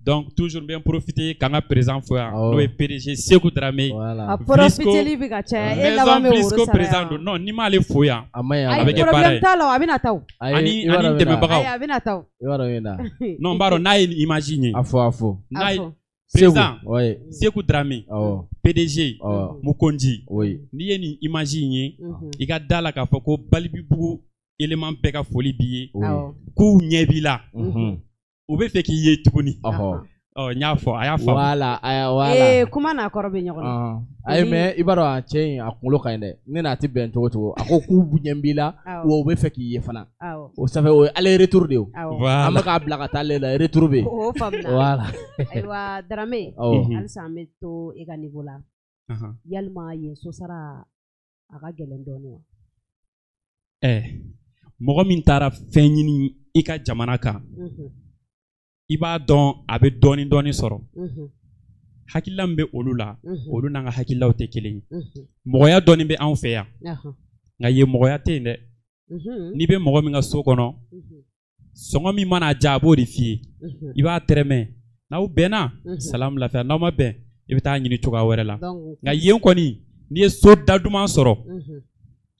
Donc toujours n bɛ profiter k'an ka président fo yan, n'o ye PDG Sekou Dramé. A profiteli bɛ ka caya, e laban bɛ woro sara yan. Maison don. Non, n'i m'ale fo yan, a ma ɲi, a bɛ kɛ baara ye. Problème t'a la, a bɛna taa o. Ani dɛmɛbagaw. Ayi, a bɛna taa o. I b'a dɔn min na. Non, n b'a dɔn n'a ye nin image in ye. A fɔ, a fɔ. N'a ye président Sekou Dramé, PDG Mukonji, n'i ye nin image in ye, i ka da la k'a fɔ ko Balibibugu élément bɛɛ ka foli b'i ye, k'u ɲɛ b'i la, u bɛ fɛ k'i ye tuguni. Ɔ n y'a fɔ, a y'a faamu. Voilà, voilà. Kuma n'a kɔrɔ bɛ ɲɔgɔn na. Ayi, mais i b'a dɔn a cɛ in a kunkolo ka ɲi dɛ, ne n'a tɛ bɛn cogo cogo, a ko k'u ɲɛ b'i la, wa u bɛ fɛ k'i ye fana. O ça fait o ye aller retour de ye o. An bɛ k'a bila ka taa ale la, retour bɛ yen. O faamuna. Voilà. Ayiwa Dramé, halisa an bɛ to e ka niveau la. Yalima yen so sara a ka gɛlɛn dɔɔnin wa? Mɔgɔ min taara fɛn ɲini i ka jamana kan, i b'a dɔn a bɛ dɔɔnin dɔɔnin sɔrɔ. Hakilila min bɛ olu la, olu n'an ka hakililaw tɛ kelen ye. Mɔgɔya dɔɔnin bɛ anw fɛ yan, nka yen mɔgɔya tɛ yen dɛ. N'i bɛ mɔgɔ min ka so kɔnɔ, sɔngɔ min mana diya a b'o de f'i ye, i b'a tɛrɛmɛ. N'aw bɛnna, salamu lafiya, n'aw ma bɛn, i bɛ taa ɲini cogoya wɛrɛ la. Nka yen kɔni, n'i ye so da duman sɔrɔ,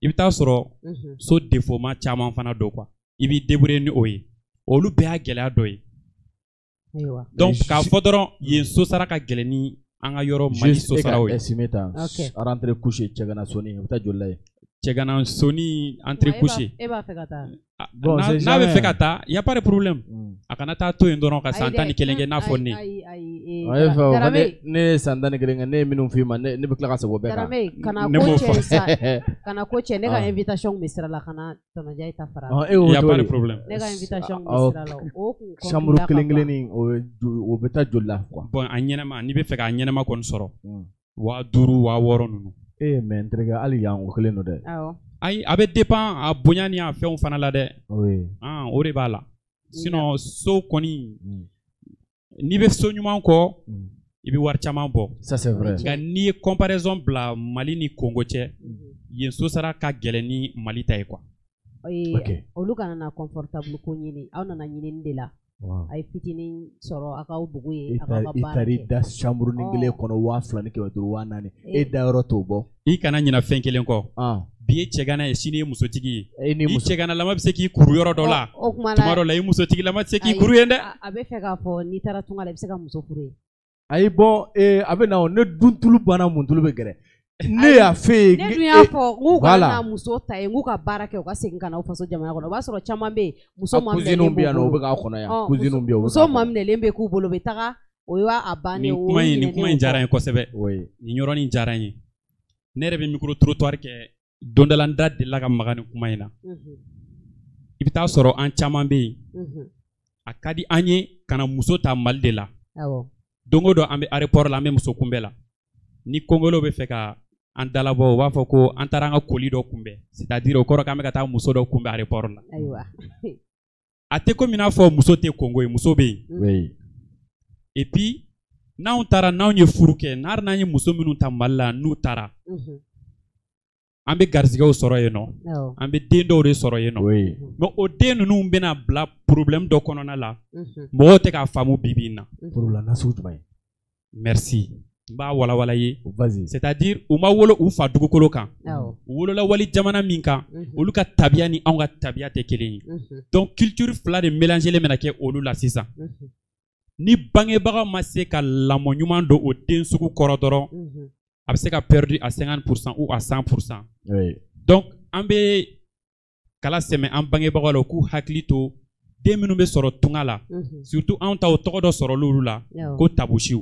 i bɛ taa sɔrɔ so défaut caman fana don quoi. I b'i débrouiller ni o ye. Olu bɛɛ y'a gɛlɛya dɔ ye. Donc k'a fɔ dɔrɔn yen so sara ka gɛlɛn ni an ka yɔrɔ Mali so saraw ye. Juste e ka estimé tan, rentrée coucher Cɛgana Soni, o bɛ taa joli la yen? Cɛgana Soni entrée coucher. E b'a fɛ ka taa? Bon, n'a bɛ fɛ ka taa, y a pas de problème. A kana taa to yen dɔrɔn ka san 11 kɛ n'a fɔ ne. Ayi, ne ye san 11 kɛ, ne ye minnu f'i ma, ne bɛ tila ka segin o bɛɛ kan. Dramé, kana ko cɛ sa, kana ko cɛ, ne ka invitation bɛ sira la, kana Tɔnɔja ta fara. Y a pas de problème. Ne ka invitation bɛ sira la, o kun chambre kelen kelennin o bɛ taa joli la quoi? Bon, a ɲɛnama, n'i bɛ fɛ k'a ɲɛnama kɔni sɔrɔ, 5000 6000 ninnu. Mais n terikɛ, hali yan o kelen don dɛ. Awɔ. Ayi, a bɛ dépend a bonya ni a fɛnw fana la dɛ. Oui. O de b'a la. Sinon so kɔni, n'i bɛ so ɲuman kɔ, i bɛ wari caman bɔ. Ça c'est vrai. Nka n'i ye comparaison bila Mali ni Congo cɛ, yen so sara ka gɛlɛn ni Mali ta ye quoi. Olu kana na confortable ko ɲini, aw nana ɲinini de la. A ye fitinin sɔrɔ a k'aw bugu ye, a k'aw ka baara kɛ. I taar'i da chambre ni kelen kɔnɔ 2500 4000, e da yɔrɔ t'o bɔ. I kana ɲina fɛn kelen kɔ. Bi ye cɛgana ye, sini ye musotigi ye. I cɛganalama bɛ se k'i kuru yɔrɔ dɔ la. Tuma dɔ la i musotigilama tɛ se k'i kuru yen dɛ. A bɛ fɛ k'a fɔ n'i taara tunga la i bɛ se ka muso furu yen. Ayi, bon, a bɛ na o, ne dun tulu banna, mun tulu bɛ gɛrɛ. Ne y'a fɛ yen. Ne dun y'a fɔ n k'u kana na muso ta yen, n k'u ka baara kɛ, u ka segin ka na u faso jamana kɔnɔ. O b'a sɔrɔ caman bɛ yen, muso maminɛlen b'u bolo. U bɛ k'a kɔnɔ yan, cousines bɛ yen. Muso maminɛlen bɛ k'u bolo, u bɛ taga, o y'a bannen ye. Nin kuma in diyara n ye kosɛbɛ. Nin yɔrɔnin diyara n ye. Ne yɛrɛ bɛ micro trottoir kɛ don dɔ la, n da delila ka maga nin kuma in na. I bɛ taa sɔrɔ an caman bɛ yen, a ka di an ye ka na muso ta Mali de la. Don o don an bɛ aéroport la, an bɛ muso kunbɛn la. Ni Kongolo bɛ fɛ ka an dalabɔ, u b'a fɔ ko an taara an ka colis dɔ kunbɛn, c'est-à-dire o kɔrɔ k'an bɛ ka taa muso dɔ kunbɛn aéroport la. A tɛ komi n'a fɔ muso tɛ Kongo ye, muso bɛ yen. Et puis n'anw taara, n'anw ye furu kɛ, n'an ye muso minnu ta Mali la, n'u taara, an bɛ garizigɛw sɔrɔ yen nɔ, an bɛ den dɔw de sɔrɔ yen nɔ. Mais o den ninnu bɛna bila problème dɔ kɔnɔna la, mɔgɔw tɛ k'a faamu bi bi in na. Problème nasugu jumɛn ye? Merci. N b'a walawala ye. C'est-à-dire u ma wolo u fa dugukolo kan, u wolola wali jamana min kan, olu ka tabiya ni anw ka tabiya tɛ kelen ye. Donc culture fila de mélangelen bɛna kɛ olu la sisan. Ni bangebaga ma se ka lamɔ ɲuman don o den sugu kɔrɔ dɔrɔn, a bɛ se ka perdu à 50% ou à 100%. Donc an bɛ kala sɛmɛ an bangebagaw la, u k'u hakili to den minnu bɛ sɔrɔ tunga la, surtout anw taw tɔgɔ dɔ sɔrɔla olu la ko tabusiw.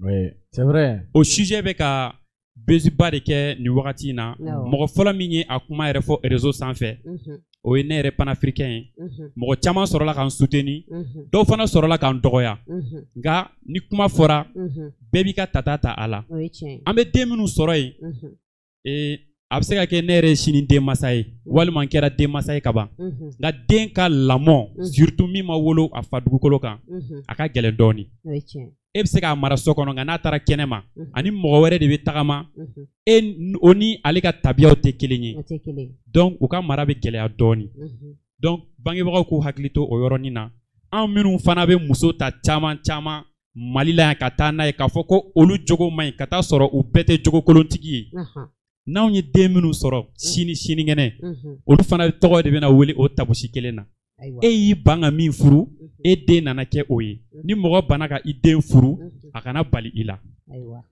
Oui, c'est vrai. O sujet bɛ ka buzz ba de kɛ nin wagati in na. Mɔgɔ fɔlɔ min ye a kuma yɛrɛ fɔ réseau sanfɛ, o ye ne yɛrɛ panafricain ye. Mɔgɔ caman sɔrɔla k'an soutenir, dɔw fana sɔrɔla k'an dɔgɔya. Nka ni kuma fɔra, bɛɛ b'i ka tata ta a la. An bɛ den minnu sɔrɔ yen, a bɛ se ka kɛ ne yɛrɛ ye sini denmansa ye, walima n kɛra denmansa ye ka ban. Nka den ka lamɔ, surtout min ma wolo a fa dugukolo kan, a ka gɛlɛn dɔɔnin. E bɛ se k'a mara so kɔnɔ, nka n'a taara kɛnɛ ma, ani mɔgɔ wɛrɛ de bɛ tagama, e o ni ale ka tabiyaw tɛ kelen ye. Donc u ka mara bɛ gɛlɛya dɔɔnin. Donc bangebagaw k'u hakili to o yɔrɔnin na. Anw minnu fana bɛ muso ta caman caman Mali la yan ka taa n'a ye, k'a fɔ ko olu jogo man ɲi, ka taa sɔrɔ u bɛɛ tɛ jogokolontigi ye. N'anw ye den minnu sɔrɔ sini sinikɛnɛ, olu fana tɔgɔ de bɛna wele o tabusi kelen na. E y'i ban ka min furu, e den nana kɛ o ye. Ni mɔgɔ banna ka i den furu, a kana bali i la. Ayiwa,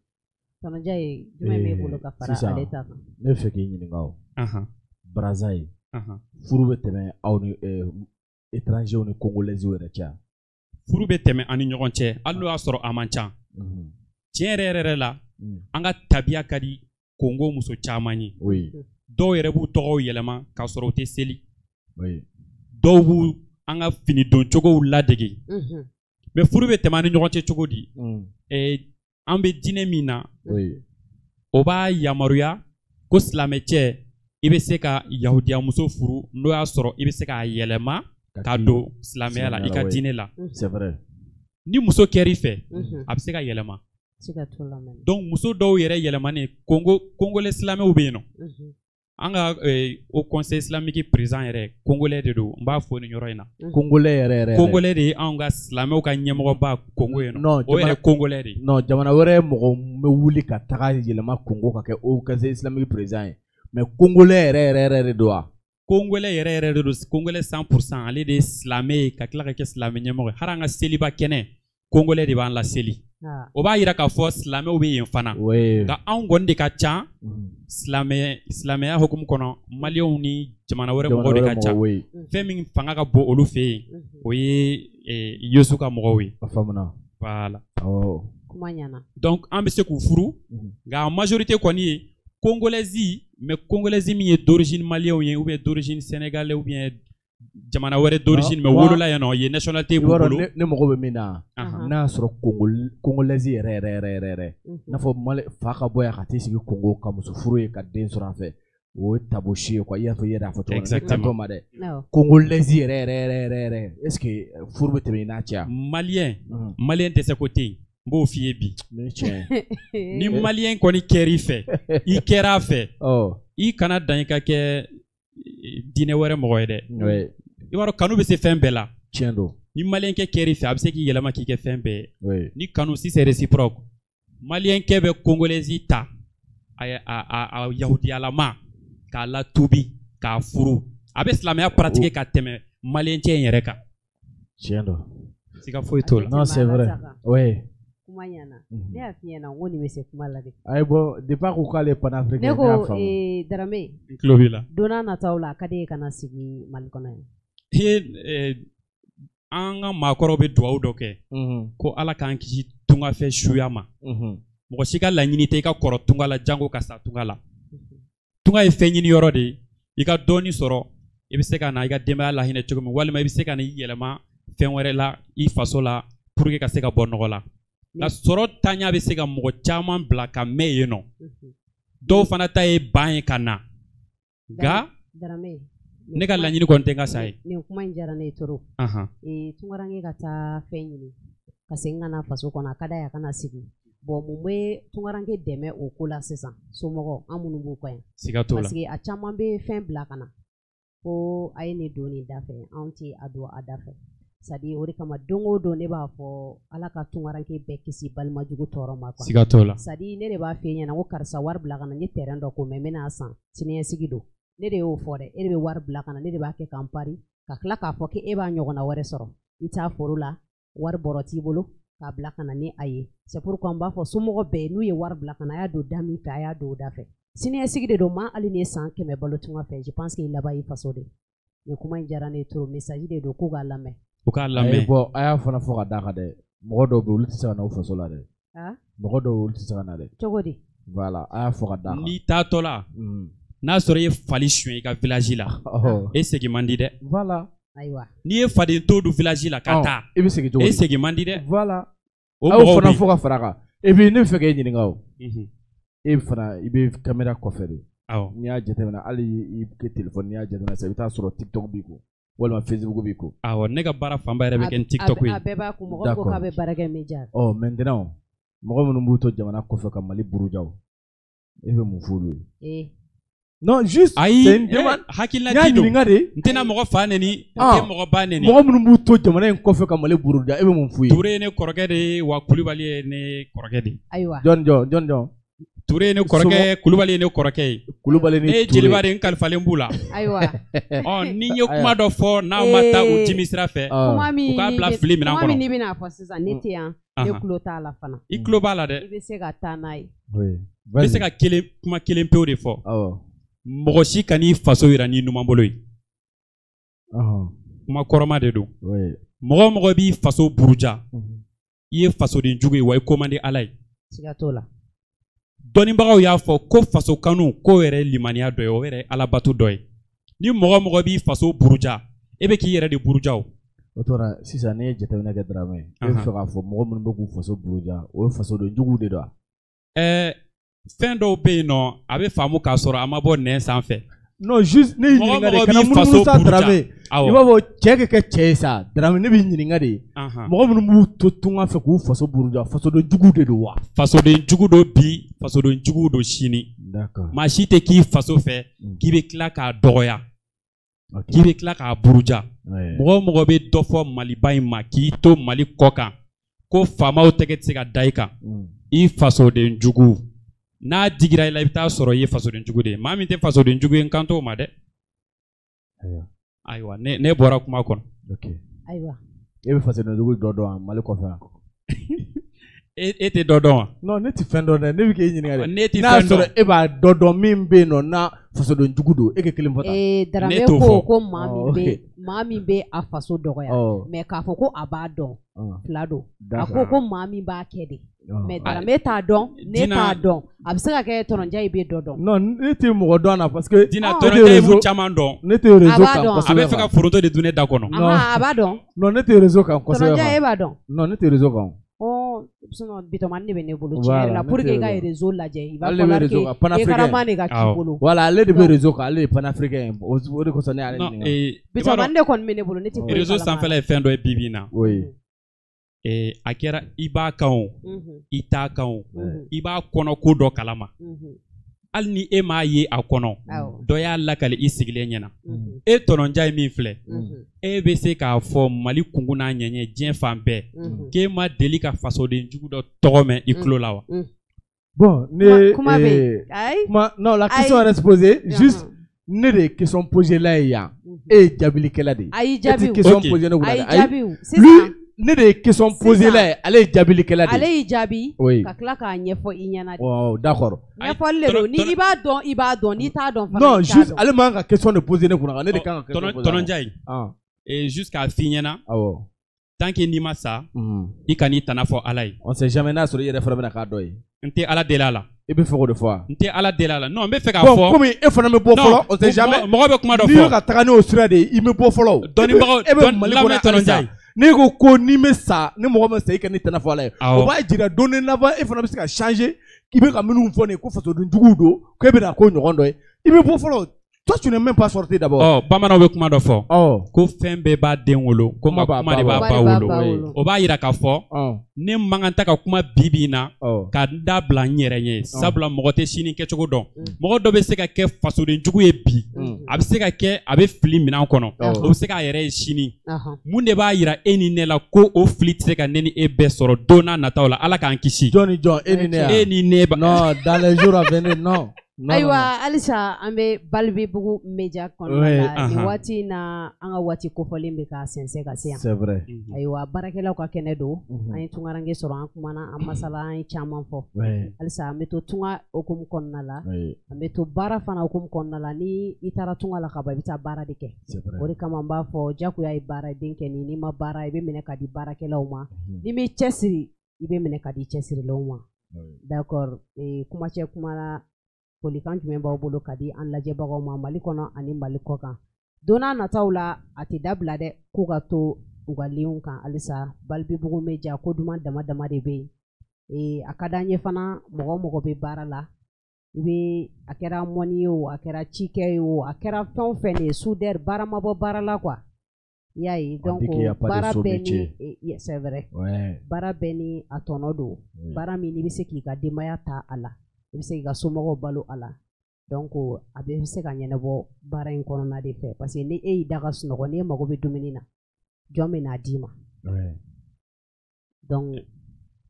Tɔnɔja ye jumɛn b'e bolo ka fara ale ta kan? Ne bɛ fɛ k'i ɲininka o. Brazza ye, furu bɛ tɛmɛ aw ni étrangers ni congolais yɛrɛ cɛ? Furu bɛ tɛmɛ an ni ɲɔgɔn cɛ, hali n'o y'a sɔrɔ a man ca. Tiɲɛ yɛrɛ yɛrɛ la, an ka tabiya ka di Kongo muso caman ye. Dɔw yɛrɛ b'u tɔgɔw yɛlɛma k'a sɔrɔ u tɛ seli. Dɔw b'u an ka fini don cogow ladege. Mais furu bɛ tɛmɛ an ni ɲɔgɔn cɛ cogo di? An bɛ diinɛ min na, o b'a yamaruya ko silamɛcɛ i bɛ se ka yahudiya muso furu, n'o y'a sɔrɔ i bɛ se k'a yɛlɛma ka don silamɛya la, i ka diinɛ la. C'est vrai. Ni muso kɛr'i fɛ, a bɛ se ka yɛlɛma. Donc muso dɔw yɛrɛ yɛlɛmanen, Kongo congolais silamɛw bɛ yen nɔ. An ka au conseil islamique président yɛrɛ congolais de don, n b'a fɔ nin yɔrɔ in na. Congolais yɛrɛ yɛrɛ. Congolais de ye anw ka silamɛw ka ɲɛmɔgɔba Kongo yen nɔ. O yɛrɛ congolais de. Non, jamana wɛrɛ mɔgɔ bɛ wuli ka taga yɛlɛma Kongo ka kɛ au conseil islamique président ye. Mais congolais yɛrɛ yɛrɛ yɛrɛ de don wa? Congolais yɛrɛ yɛrɛ de don, congolais 100%, ale de ye silamɛ ye ka tila ka kɛ silamɛ ɲɛmɔgɔ ye. Hali an ka seliba kɛnɛ, congolais de b'an laseli. O b'a yira k'a fɔ silamɛw bɛ yen fana. Nka anw kɔni de ka ca silamɛya hukumu kɔnɔ, maliyɛnw ni jamana wɛrɛ mɔgɔw de ka ca. Fɛn min fanga ka bon olu fɛ yen, o ye Yesu ka mɔgɔw ye. A faamuna. Voilà. Kuma ɲɛna. Donc an bɛ se k'u furu, nka majorité kɔni ye congolaise, mais congolaise min ye d'origine malien ye ou bien d'origine sénégalais ou bien jamana wɛrɛ d'origine, mais wolola yan nɔ, ye nationalité b'u bolo. Ne mago bɛ min na, n'a y'a sɔrɔ congolaise yɛrɛ yɛrɛ yɛrɛ yɛrɛ yɛrɛ, n'a fɔ Mali fa ka bɔ yan ka t'i sigi Congo ka muso furu ye ka den sɔrɔ a fɛ, o ye tabosi ye quoi, i y'a fɔ i yɛrɛ y'a fɔ cogo min na. Exactement. Ma dɛ, congolaise yɛrɛ yɛrɛ yɛrɛ yɛrɛ yɛrɛ, est ce que furu bɛ tɛmɛ i n'a cɛ? Malien tɛ se ko tɛ yen, n b'o f'i ye bi. Ni malien kɔni kɛr'i fɛ, i kɛra a fɛ, i kana dan i ka kɛ diinɛ wɛrɛ mɔgɔ ye dɛ. I b'a dɔn kanu bɛ se fɛn bɛɛ la. Tiɲɛ don. Ni malien kɛ kɛr'i fɛ, a bɛ se k'i yɛlɛma k'i kɛ fɛn bɛɛ ye. Ni kanu, si c'est réciproque, malien kɛ bɛ congolaise ta a yahudiyalama k'a latubi k'a furu, a bɛ silamɛya pratiquer ka tɛmɛ malien cɛ in yɛrɛ kan. Tiɲɛ don. Siga foyi t'o la. Non, c'est vrai. Oui. Kuma ɲɛna. Ne y'a f'i ɲɛna n ko nin bɛ se kuma la de. Ayi bon, depuis a ko k'ale ye panafricain ne ne y'a ko faamu. Darame. N tulo b'i la. Don n'a nataw la a ka di e ye ka na sigi Mali kɔnɔ yan. An ka maakɔrɔw bɛ dugawu dɔ kɛ. Ko Ala k'an kisi tungafɛ suya ma. Mɔgɔ si ka laɲini tɛ i ka kɔrɔ tunga la jango ka sa tunga la. Tunga ye fɛn ɲini yɔrɔ de ye. I ka dɔɔni sɔrɔ, i bɛ se ka na i ka denbaya lahinɛ cogo min, walima i bɛ se ka na i yɛlɛma fɛn wɛrɛ la i faso la pour que ka se ka bɔ nɔgɔ la. Nka sɔrɔ taaɲa bɛ se ka mɔgɔ caman bila ka mɛn yen nɔ. Dɔw fana ta ye ban ye ka na. Nka ne ka laɲini kɔni tɛ n ka sa ye. Nin kuma in diyara ne ye trop. Tunkaranke ka taa fɛn ɲini ka segin ka na faso kɔnɔ, a ka d'a ye a kana sigi. Bon, mun bɛ tunkaranke dɛmɛ o ko la sisan, somɔgɔw an minnu b'u kɔ yan? Siga t'o la. Parce que a caman bɛ fɛn bila ka na ko a ye nin don nin da fɛ, anw tɛ a don a da fɛ. C'est à dire o de kama don o don ne b'a fɔ Ala ka tunkaranke bɛɛ kisi balimajugu tɔɔrɔ ma quoi. Siga t'o la. C'est à dire ne de b'a f'e ɲɛna ko karisa wari bila ka na, n ye terrain dɔ ko mais n bɛna san, siniɲɛsigi don. Ne de y'o fɔ dɛ, e de bɛ wari bila ka na, ne de b'a kɛ k'an pari, ka tila k'a fɔ k'e b'a ɲɔgɔnna wɛrɛ sɔrɔ. I t'a foro la, wari bɔrɔ t'i bolo k'a bila ka na ni a ye. C'est pourquoi n b'a fɔ somɔgɔ bɛɛ n'u ye wari bila ka na, a y'a don da min fɛ, a y'a don o da fɛ. Siniɲɛsigi de don, maa hali ni ye san 100 balo tunga fɛ, je pense que i laban y'i faso de. Nin kuma in diyara ne ye trop, message de don k'u k'a lamɛn. U k'a lamɛn. Bon, a y'a fana fɔ ka d'a kan dɛ, mɔgɔ dɔw bɛ yen olu tɛ se ka na u faso la dɛ. Mɔgɔ dɔw olu tɛ se ka na dɛ. Cogo di? Voilà, a y'a fɔ ka d'a kan. N'i taatɔ la, n'a sɔrɔ i ye fali suɲɛ i ka village la, e segin man di dɛ. Voilà. Ayiwa. N'i ye faden to dun village la ka taa, i bɛ segin cogo di? E segin man di dɛ. Voilà. O Aw mɔgɔw fana bɛ yen. fɔ ka fara a kan. Et puis ne bɛ fɛ k'e ɲininka o. E fana i bɛ caméra kɔfɛ de. Awɔ. N'i y'a jateminɛ hali i kɛ téléphone n'i y'a jateminɛ sisan i bɛ taa sɔrɔ TikTok b'i kun walima Facebook b'i kun. Awɔ, ne ka baara fanba yɛrɛ bɛ kɛ ni TikTok ye. A bɛɛ b'a kun, mɔgɔ ko k'a bɛ baara kɛ média. Ɔ maintenant mɔgɔ minnu b'u to jamana kɔfɛ ka Mali buruja o, e bɛ mun f'olu ye? Non, juste, Ayi, c'est une demande. Hakilina N y'a di don. ɲininka de. N tɛna mɔgɔ fa neni, n tɛ mɔgɔ ba neni. Mɔgɔ minnu b'u to jamana in kɔfɛ ka Mali buruja, e bɛ mun f'u ye? Ture ye ne kɔrɔkɛ de ye, wa Kulubali ye ne kɔrɔkɛ de ye. Ayiwa. Jɔn jɔn jɔn jɔn? Ture ye ne kɔrɔkɛ, Kulubali ye ne kɔrɔkɛ ye. Kulubali ni Ne ye Ture. jeliba de ye, n kalifalen b'u la. Ayiwa. Ɔ, ni n ye kuma dɔ fɔ n'aw ma taa u jimi sira fɛ, Kuma min u k'a n'i bila bɛ- fili minɛn kuma min kɔnɔ. n'i bɛna fɔ sisan, ne tɛ yan, ne tulo t'a la fana. I tulo b'a la dɛ. I bɛ se ka taa n'a ye. N bɛ se ka kuma kelen pewu de fɔ. Awɔ. Mɔgɔ si kan'i faso yira n'i numanbolo ye. Kuma kɔrɔma de don. Mɔgɔ o mɔgɔ b'i faso buruja, i ye fasoden jugu ye wa i ko man di Ala ye. Siga t'o la. Dɔnnibagaw y'a fɔ ko faso kanu k'o yɛrɛ ye limaniya dɔ ye, o yɛrɛ ye alabato dɔ ye. Ni mɔgɔ o mɔgɔ b'i faso buruja, e bɛ k'i yɛrɛ de buruja o. O tora sisan n'i ye jateminɛ kɛ Dramé, e bɛ fɛ k'a fɔ mɔgɔ minnu bɛ k'u faso buruja, o ye fasoden juguw de don wa? Fɛn dɔw bɛ yen nɔ, a bɛ faamu k'a sɔrɔ a ma bɔ nɛn sanfɛ. Non, juste ne y'i Mɔgɔ ɲininka de, mɔgɔ kana b'i faso munumunu sa buruja. Dramé. Awɔ. I b'a fɔ cɛ ka kɛ cɛ ye sa, Dramé ne b'i ɲininka de. Mɔgɔ minnu b'u to tunga fɛ k'u faso buruja, fasoden juguw de don wa? Fasoden jugu don bi, fasoden jugu don sini. D'accord. Maa si tɛ k'i faso fɛ k'i bɛ tila k'a dɔgɔya, k'i bɛ tila k'a buruja. Mɔgɔ o mɔgɔ bɛ dɔ fɔ Maliba in ma k'i to Mali kɔ kan, ko faamaw tɛgɛ tɛ se ka da i kan, i fasoden jugu. N'a digira i la, i bɛ taa sɔrɔ i ye fasoden jugu de ye. Maa min tɛ fasoden jugu ye, n kan t'o ma dɛ. Ayiwa, ne bɔra kuma kɔnɔ. Ayiwa. E bɛ fasoden jugu dɔ dɔn wa Mali kɔfɛ yan? E tɛ dɔ dɔn wa? Non, ne tɛ fɛn dɔn dɛ, ne bɛ k'e ɲininka de. Ne tɛ N'a fɛn sɔrɔ dɔn. e b'a dɔ dɔn min bɛ yen nɔ n'a fasoden jugu don, e ka kelen fɔ tan. Dramé ko ko maa min bɛ a faso dɔgɔya, mais k'a fɔ ko a b'a dɔn, fila don. A ko ko maa min b'a kɛ de. Mais Dramé t'a dɔn, ne t'a dɔn. A bɛ se ka kɛ Tɔnɔnja i bɛ dɔ dɔn. Non, ne tɛ mɔgɔ dɔn na parce que Dina, Tɔnɔnja ye mun caman dɔn. Ne tɛ réseau kan kosɛbɛ. A bɛ fɛ ka foronto de dun ne da kɔnɔ. A b'a dɔn. Non, ne tɛ réseau kan kosɛbɛ. Tɔnɔnja e b'a dɔn. Non, ne tɛ réseau kan. Sinon bitomani de bɛ ne bolo tiɲɛ yɛrɛ la pour que i ka réseau lajɛ, il va Ale bɛ falloir réseau kan, que panafricain. écran de ka k'i bolo. Voilà, ale de bɛ réseau kan, ale de ye panafricain ye. O de kosɔn ne y'ale ɲininka. Bitomani de kɔni bɛ ne bolo, ne tɛ foyi Réseau kalama. sanfɛla ye fɛn dɔ ye bi bi in na. Oui. A kɛra i b'a kan o, i t'a kan o, i b'a kɔnɔ ko dɔ kalama. Hali ni e m'a ye a kɔnɔ, dɔ y'a lakali i sigilen ɲɛna. E tɔnɔnja ye min filɛ, e bɛ se k'a fɔ Mali kunkun n'a ɲɛɲɛ diɲɛ fan bɛɛ k'e ma deli ka fasoden jugu dɔ tɔgɔ mɛn i tulo la wa? Bon, ne kuma bɛ yen. Ayi. Non, la question reste posée. Juste ne de ye question posée la ye yan. E ye jaabilikɛla de ye. Ayi jaabi. E tɛ question posée ne kunna dɛ. Ayi jaabi. Sisan. Ne de ye question posée la ye, ale ye jaabilikɛla de ye. Ale y'i jaabi ka tila k'a ɲɛfɔ i ɲɛna de. Oh, d'accord. Ɲɛfɔli de don, ni i b'a dɔn i b'a dɔn, n'i t'a dɔn fana. Non, juste ale man kan ka question de poser ne kunna, ne de kan ka question poser. Tonton Ndiaye. Et jusqu'à f'i ɲɛna. Awɔ. Tant que n'i ma sa, i kan'i tana fɔ Ala ye. On sait jamais n'a sɔrɔ i yɛrɛ fana bɛna k'a dɔ ye. N tɛ Ala deli a la. I bɛ fɛ k'o de fɔ wa? N tɛ Ala deli a la. Non, n bɛ fɛ k'a fɔ. Bon, komi e fana bɛ bɔ fɔlɔ, on sait jamais. Mɔgɔ bɛ kuma dɔ fɔ. N'i bɛ ka taga n'o sira de ye, i bɛ bɔ fɔlɔ. Dɔnnibagaw, e bɛ Mali kɔnɔ halisa. N'i ko ko n'i bɛ sa, ni mɔgɔ ma sa, i kan'i tana fɔ Ala ye. O b'a jira don laban e fana bɛ se ka changer, k'i bɛ ka minnu fɔ nin ye ko fasoden juguw don, k'e bɛna k'o ɲɔgɔn dɔ ye. I bɛ bɔ fɔlɔ. Toi, tu n'es même pas sorti d'abord. Oh, bamananw bɛ kuma dɔ fɔ. Ko fɛn bɛɛ b'a den wolo, ko nka kuma de b'a ba wolo. O b'a yira k'a fɔ ne man kan tɛ ka kuma bi bi in na ka n da bila n yɛrɛ ɲɛ. Sabula mɔgɔ tɛ sini kɛcogo dɔn. Mɔgɔ dɔ bɛ se ka kɛ fasoden jugu ye bi. A bɛ se ka kɛ a bɛ fili minɛn kɔnɔ. O bɛ se k'a yɛrɛ ye sini. Mun de b'a yira e ni ne la ko o fili tɛ se ka ne ni e bɛɛ sɔrɔ don n'a nataw la? Ala k'an kisi. Jɔn ni jɔn, e ni ne? E ni ne. Non, dans les jours à venir, non. Ayiwa, halisa an bɛ Balibibugu Media kɔnɔna la nin waati in na, an ka waati kofɔlen bɛ ka sɛnsɛn ka se yan. C'est vrai. Ayiwa, baarakɛlaw ka kɛnɛ don, an ye tunkaranke sɔrɔ, an kumana, an masala, an ye caman fɔ. Halisa an bɛ to tunga hokumu kɔnɔna la, an bɛ to baara fana hokumu kɔnɔna la. Ni i taara tunga la ka ban, i bɛ taa baara de kɛ. O de kama n b'a fɔ jagoya ye baara den kɛ ni n'i ma baara, i bɛ minɛ ka di baarakɛlaw ma. N'i m'i cɛsiri, i bɛ minɛ ka di cɛsirilenw ma. D'accord, kumacɛ kuma la. Folikan jumɛn b'aw bolo ka di an lajɛbagaw ma Mali kɔnɔ ani Mali kɔ kan? Don n'a nataw la, a tɛ dabila dɛ, k'u ka to u ka ligne kan halisa. Balibibugu Media ko duman dama dama de bɛ yen. A ka d'an ye fana, mɔgɔ o mɔgɔ bɛ baara la, i bɛ, a kɛra mɔni ye o, a kɛra cikɛ ye o, a kɛra fɛn o fɛn de ye, soudeur, baara ma bɔ baara la quoi. I y'a ye, donc baara bɛɛ ni, c'est vrai, baara bɛɛ ni a tɔnɔ don. Baara min n'i bɛ se k'i ka denbaya ta a la, i bɛ se k'i ka somɔgɔw balo a la. Donc a bɛ se ka ɲɛnabɔ baara in kɔnɔna de fɛ, parce que ni e y'i da ka sunɔgɔ, n'e mago bɛ dumuni na, jɔn bɛ n'a d'i ma? Donc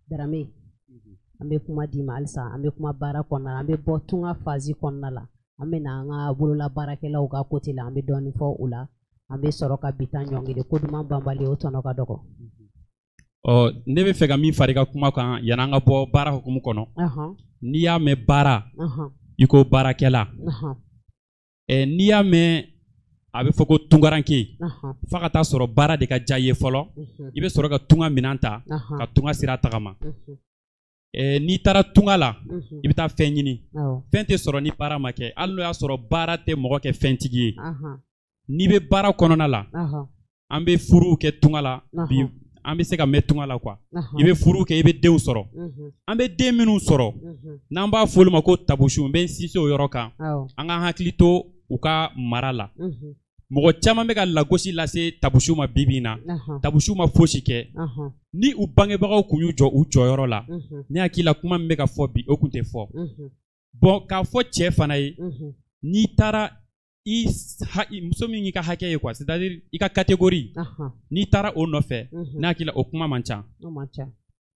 Darame, an bɛ kuma d'i ma halisa, an bɛ kuma baara kɔnɔna la, an bɛ bɔ tunga phase kɔnɔna la, an bɛ na an ka bolola baarakɛlaw ka côté la, an bɛ dɔɔnin fɔ o la, an bɛ sɔrɔ ka bi ta ɲɔngiri ko duman banbali, o tɔnɔ ka dɔgɔ. Ɔ, ne bɛ fɛ ka min fara i ka kuma kan yan'an ka bɔ baara hukumu kɔnɔ. N'i y'a mɛn baara, i ko baarakɛla. N'i y'a mɛn a bɛ fɔ ko tunkaranke, f'a ka taa sɔrɔ baara de ka diya i ye fɔlɔ, i bɛ sɔrɔ ka tunga minɛn ta ka tunga sira tagama. N'i taara tunga la, i bɛ taa fɛn ɲini. Fɛn tɛ sɔrɔ ni baara ma kɛ, hali n'o y'a sɔrɔ baara tɛ mɔgɔ kɛ fɛntigi ye. N'i bɛ baara kɔnɔna la, an bɛ furuw kɛ tunga la bi, an bɛ se ka mɛn tunga la quoi. I bɛ furu kɛ, i bɛ denw sɔrɔ. An bɛ den minnu sɔrɔ, n'an b'a fɔ olu ma ko tabusiw, n bɛ n sinsin o yɔrɔ kan. An k'an hakili to u ka mara la. Mɔgɔ caman bɛ ka lagosi lase tabusiw ma bi bi in na. Tabusiw ma fosi kɛ. Ni u bangebagaw kun y'u jɔ u jɔyɔrɔ la, ne hakili la kuma min bɛ ka fɔ bi, o kun tɛ fɔ. Bon, k'a fɔ cɛ fana ye, n'i taara i muso min y'i ka hakɛ ye quoi, c'est-à-dire i ka catégorie, n'i taara o nɔfɛ, ne hakili la o kuma man ca.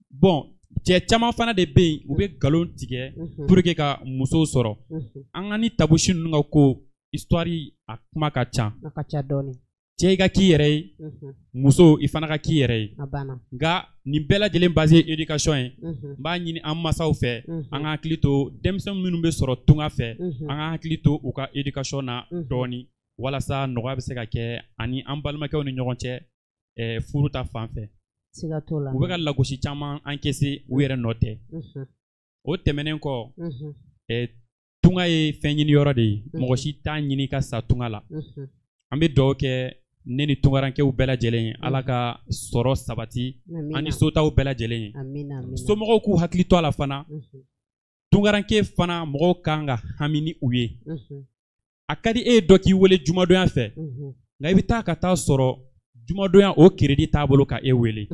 Bon, cɛ caman fana de bɛ yen, u bɛ nkalon tigɛ pour que ka musow sɔrɔ. An ka ni tabusi ninnu ka ko histoire, a kuma ka ca. A ka ca dɔɔnin. Cɛ, i ka k'i yɛrɛ ye, muso, i fana ka k'i yɛrɛ ye. Nka nin bɛɛ lajɛlen base ye éducation ye. N b'a ɲini an masaw fɛ, an ka hakili to denmisɛn minnu bɛ sɔrɔ tunga fɛ, an ka hakili to u ka éducation na dɔɔnin, walasa nɔgɔya bɛ se ka kɛ ani an balimakɛw ni ɲɔgɔn cɛ furu ta fan fɛ. Siga t'o la. U bɛ ka lagosi caman encaisser, u yɛrɛ nɔ tɛ. O tɛmɛnen kɔ, tunga ye fɛn ɲini yɔrɔ de ye. Mɔgɔ si t'a ɲini ka sa tunga la. An bɛ dugawu kɛ ne ni tunkarankew bɛɛ lajɛlen ye, Ala ka sɔrɔ sabati an ni sotaw bɛɛ lajɛlen ye. Somɔgɔw k'u hakili to a la fana. Tunkaranke fana, mɔgɔw kan ka hami ni u ye. A ka di e ye dɔ k'i wele jumadonya fɛ, nka i bɛ taa ka taa sɔrɔ jumadonya o crédit t'a bolo ka e wele.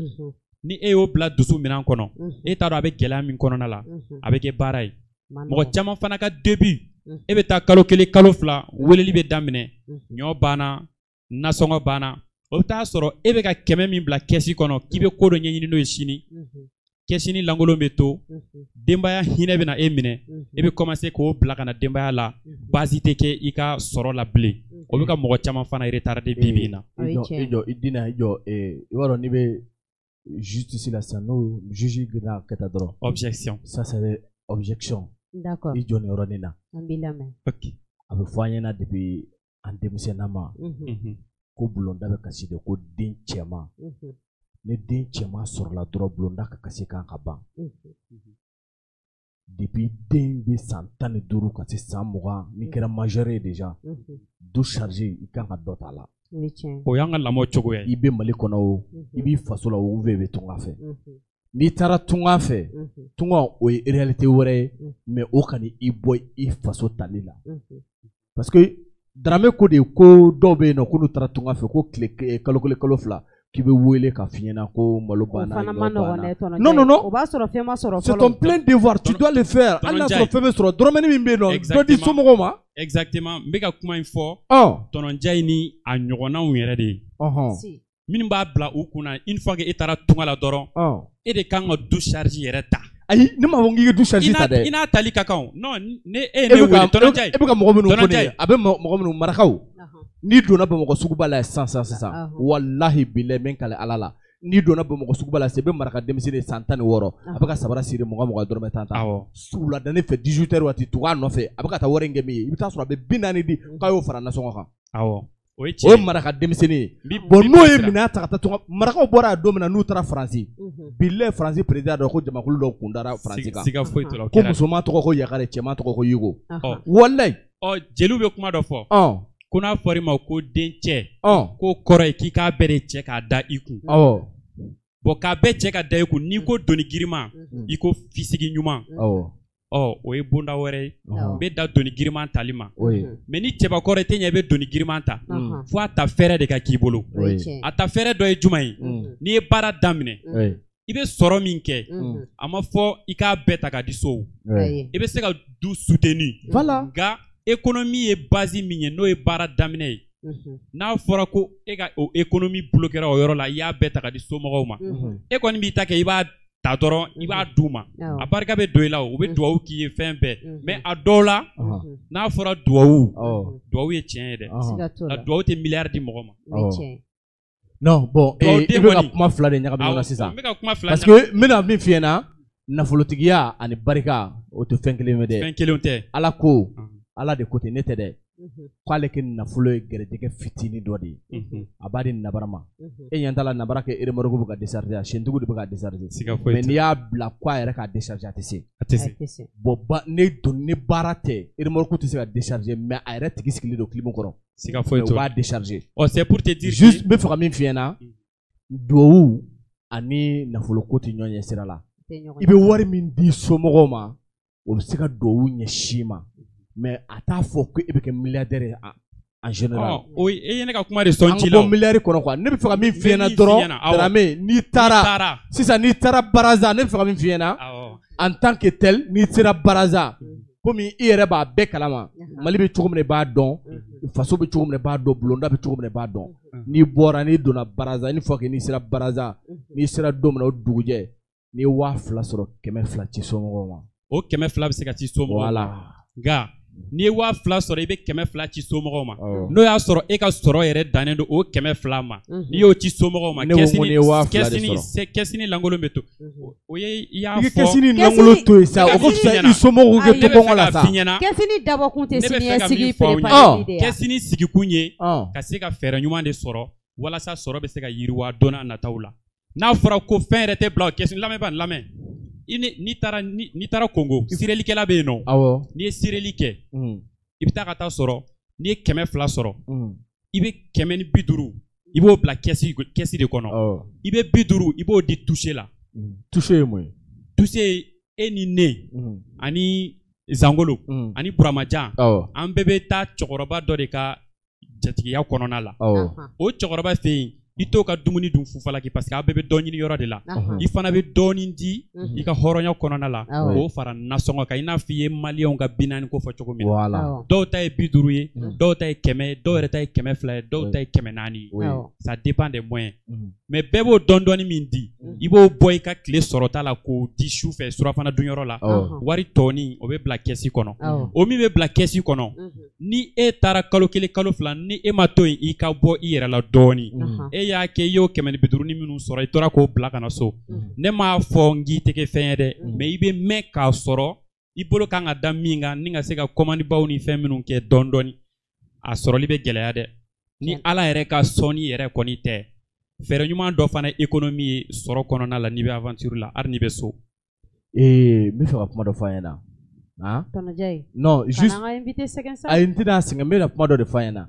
Ni e y'o bila dusu minɛn kɔnɔ, e t'a dɔn a bɛ gɛlɛya min kɔnɔna la, a bɛ kɛ baara ye. Mɔgɔ caman fana ka début, e bɛ taa kalo 1 kalo 2, weleli bɛ daminɛ, ɲɔ banna, nasɔngɔ banna. O bɛ taa sɔrɔ e bɛ ka 100 min bila kɛsi kɔnɔ k'i bɛ ko dɔ ɲɛɲini n'o ye sini, kɛsini lankolon bɛ to, denbaya hinɛ bɛ na e minɛ, e bɛ commencer k'o bila ka na denbaya la, base tɛ kɛ i ka sɔrɔ la bilen. O bɛ ka mɔgɔ caman fana retarder bi bi in na. I jɔ, i jɔ, i dina, i jɔ, i b'a dɔn n'i bɛ justice la sisan, n'o juge gɛnna ka taa dɔrɔn. Objection. Ça c'est objection. D'accord. I jɔ nin yɔrɔnin na. An b'i lamɛn. Ok. A bɛ fɔ an ɲɛna depuis an denmisɛnninama. Ko bulonda bɛ kasi de, ko den cɛman. Ni den cɛman sɔrɔla dɔrɔn, bulonda ka kasi kan ka ban. Depuis den bɛ san 15 ka se san 20, n'i kɛra majeur ye déjà, du charge i kan ka dɔ ta a la. O y'an ka lamɔ cogoya ye. I bɛ Mali kɔnɔ o, i b'i faso la o, ou bien i bɛ tunga fɛ. N'i taara tunga fɛ, tunga o ye réalité wɛrɛ ye, mais o kana i bɔ i faso tali la. Parce que Dramé ko de ko dɔw bɛ yen nɔ ko n'u taara tunga fɛ ko tile kalo kelen kalo fila k'i bɛ wele ka f'i ɲɛna ko malo banna. O fana ma nɔgɔn dɛ tɔnɔ. Non non non. O b'a sɔrɔ fɛn ma sɔrɔ fɔlɔ. C'est ton plein devoir, tu dois le faire. Hali n'a sɔrɔ fɛn bɛ sɔrɔ, dɔrɔmɛnin min bɛ yen nɔ, dɔ di somɔgɔw ma. Exactement, n bɛ ka kuma in fɔ. Tɔnɔnja in ni a ɲɔgɔnnaw yɛrɛ de ye. Minnu b'a bila u kunna, une fois que e taara tunga la dɔrɔn, e de kan ka du charge yɛrɛ ta. Ayi, ne m'a fɔ k'i ka du charge ta dɛ. I n'a tali ka kan o. Non, ne e ye ne wele tɔnɔnja in. E bɛ ka mɔgɔ minnu fɔ nin ye, a bɛ mɔgɔ minnu marakaw. N'i donna Bamakɔ suguba la sisan sisan sisan, walahi bilahi n bɛ n kale Ala la, n'i donna Bamakɔ suguba la sisan, i bɛ maraka denmisɛnnin san 16, a bɛ ka sabara siri 20 20 dɔrɔmɛ 10 10. Wuladanin fɛ 18 heures waati, tugu a nɔfɛ, a bɛ ka taa wari in kɛ min ye, i bɛ taa sɔrɔ a bɛ 40 di k'a y'o fara nasɔngɔ kan. Awɔ. O ye tiɲɛ ye. O ye maraka denmisɛnnin ye. Bon n'o ye minɛn ta ka taa tunga, marakaw bɔra yan don min na n'u taara Faransi, bilahi Faransi président dɔ ko jamakulu dɔ kun dara Faransi kan. Siga foyi t'o la. Ko musoman tɔgɔ ko Yakare, cɛman tɔgɔ ko Yigo. Walahi. Ɔ jeliw bɛ kuma dɔ fɔ. Ko n'a fɔra i ma ko den cɛ, k'o kɔrɔ ye k'i k'a bɛɛ de cɛ k'a da i kun. Bon k'a bɛɛ cɛ ka da i kun, n'i ko doni girinman, i ko fisigi ɲuman. Ɔ o ye bonda wɛrɛ ye. N bɛ da doni girinman tali ma. Mais ni cɛbakɔrɔ tɛ ɲɛ, i bɛ doni girinman ta, fo a ta fɛrɛ de ka k'i bolo. A ta fɛrɛ dɔ ye jumɛn ye? N'i ye baara daminɛ, i bɛ sɔrɔ min kɛ, a ma fɔ i k'a bɛɛ ta k'a di so. I bɛ se ka du soutenir. Nka économie ye base min ye, n'o ye baara daminɛ ye, n'a fɔra ko e ka o économie bloquera o yɔrɔ la, i y'a bɛɛ ta ka di somɔgɔw ma, e kɔni b'i ta kɛ, i b'a ta dɔrɔn, i b'a d'u ma, a barika bɛ don i la, u bɛ duwawu k'i ye fɛn bɛɛ. Mais a dɔw la, n'a fɔra duwawu, duwawu ye tiɲɛ ye dɛ, nka duwawu tɛ miliyari di mɔgɔ ma. Non bon, i bɛ ka kuma fila de ɲagami ɲɔgɔn na sisan, parce que n bɛna min f'i ɲɛna, nafolotigiya ani barika o tɛ fɛn kelen ye dɛ. Fɛn kelenw tɛ. Ala ko, Ala de ko ten, ne tɛ dɛ, k'ale kɛ nafolo ye gɛrɛjɛgɛ fitinin dɔ de ye, a b'a di nabara ma. E ɲɛ t'a la nabara kɛ remorque bɛ ka décharger, a sentigiw de bɛ ka décharger. Mais n'i y'a bila k'a yɛrɛ k'a décharger, a tɛ se. A tɛ se. Bon ba ne don ni baara tɛ, remorque tɛ se ka décharger, mais a yɛrɛ tigi sigilen don clim kɔrɔ. Siga foyi t'o la. U b'a décharger. Ɔ c'est pour te dire. Juste n bɛ fɛ ka min f'i ɲɛna, duwawu ani nafolo ko tɛ ɲɔgɔn ɲɛ sira la. I bɛ wari min di somɔgɔw ma, o bɛ se ka duwawu ɲɛsin i ma. Mais a t'a fɔ ko e bɛ kɛ milliardaire ye en général. O e ye ne ka kuma de sɔn ji la. An ka bɔ milliard kɔnɔ quoi. Ne bɛ fɛ ka min f'i ɲɛna dɔrɔn, Dramé, n'i taara sisan, n'i taara Baraza, ne bɛ fɛ ka min f'i ɲɛna, en tant que tel, n'i sera Baraza, komi i yɛrɛ b'a bɛɛ kalama, Mali bɛ cogo min na i b'a dɔn, faso bɛ cogo min na i b'a dɔn, bulonda bɛ cogo min na i b'a dɔn. N'i bɔra, n'i donna Baraza, une fois que n'i sera Baraza, n'i sera don min na o dugujɛ, n'i ye 2000 sɔrɔ, 200 ci somɔgɔw ma. O 200 bɛ se ka ci somɔgɔw ma. Voilà. Nka n'i ye 2000 sɔrɔ, i bɛ 200 ci somɔgɔw ma. N'o y'a sɔrɔ e ka sɔrɔ yɛrɛ dannen don o 200 ma, n'i y'o ci somɔgɔw ma, kɛsini lankolon bɛ to. O ye i y'a fɔ. I ka kɛsini lankolon to yen sa, o ka fisa i somɔgɔw kɛ to kɔngɔ la sa. Kɛsini dabɔkun tɛ siniɲɛsigi prépareli de ye. Kɛsini sigikun ye ka se ka fɛɛrɛ ɲuman de sɔrɔ walasa sɔrɔ bɛ se ka yiriwa don n'a nataw la. N'a fɔra ko fɛn yɛrɛ tɛ bila o kɛsini, lamɛn ba lamɛn. N'i taara Kongo, sirelikɛla bɛ yen nɔ. N'i ye sireli kɛ, i bɛ taa ka taa sɔrɔ, n'i ye 200 sɔrɔ, i bɛ 150, i b'o bila kɛsi de kɔnɔ. I bɛ 50, i b'o di toucher la. Toucher ye mun ye? Toucher ye e ni ne ani Zangolo ani Buramajan, an bɛɛ bɛ taa cɛkɔrɔba dɔ de ka jatigiya kɔnɔna la. O cɛkɔrɔba fɛ yen, i t'o ka dumuni dun fufalaki, parce que a bɛɛ bɛ dɔ ɲini yɔrɔ de la. I fana bɛ dɔɔnin di i ka hɔrɔnya kɔnɔna la, k'o fara nasɔngɔ kan, i n'a fɔ i ye maliyɛnw ka 40 ko fɔ cogo min na. Dɔw ta ye 50 ye, dɔw ta ye 100 ye, dɔw yɛrɛ ta ye 200 ye, dɔw ta ye 400 ye. Ça dépend des moyens. Mais bɛɛ b'o dɔɔnin dɔɔnin min di, I b'o bɔ i ka tile sɔrɔta la k'o di su fɛ surafana dunyɔrɔ la. Wari tɔnin o bɛ bila kɛsi kɔnɔ. O min bɛ bila kɛsi kɔnɔ, ni e taara kalo 1 kalo 2, ni e ma to yen i ka bɔ i yɛrɛ la dɔɔnin, e y'a kɛ i y'o 150 ni minnu sɔrɔ, i tora k'o bila ka na so. Ne m'a fɔ n k'i tɛ kɛ fɛn ye dɛ, mais i bɛ mɛn k'a sɔrɔ i bolo kan ka da min kan ni ka se ka kɔmandibaw ni fɛn minnu kɛ dɔɔnin dɔɔnin, a sɔrɔli bɛ gɛlɛya dɛ. Ni Ala yɛrɛ ka sɔnni yɛrɛ kɔni tɛ, fɛɛrɛ ɲuman dɔ fana économie ye sɔrɔ kɔnɔna la n'i bɛ aventure la, hali n'i bɛ so. N bɛ fɛ ka kuma dɔ fɔ a ɲɛna. Non, juste. Ayi, n tɛna sɛgɛn, n bɛna kuma dɔ de fɔ a ɲɛna.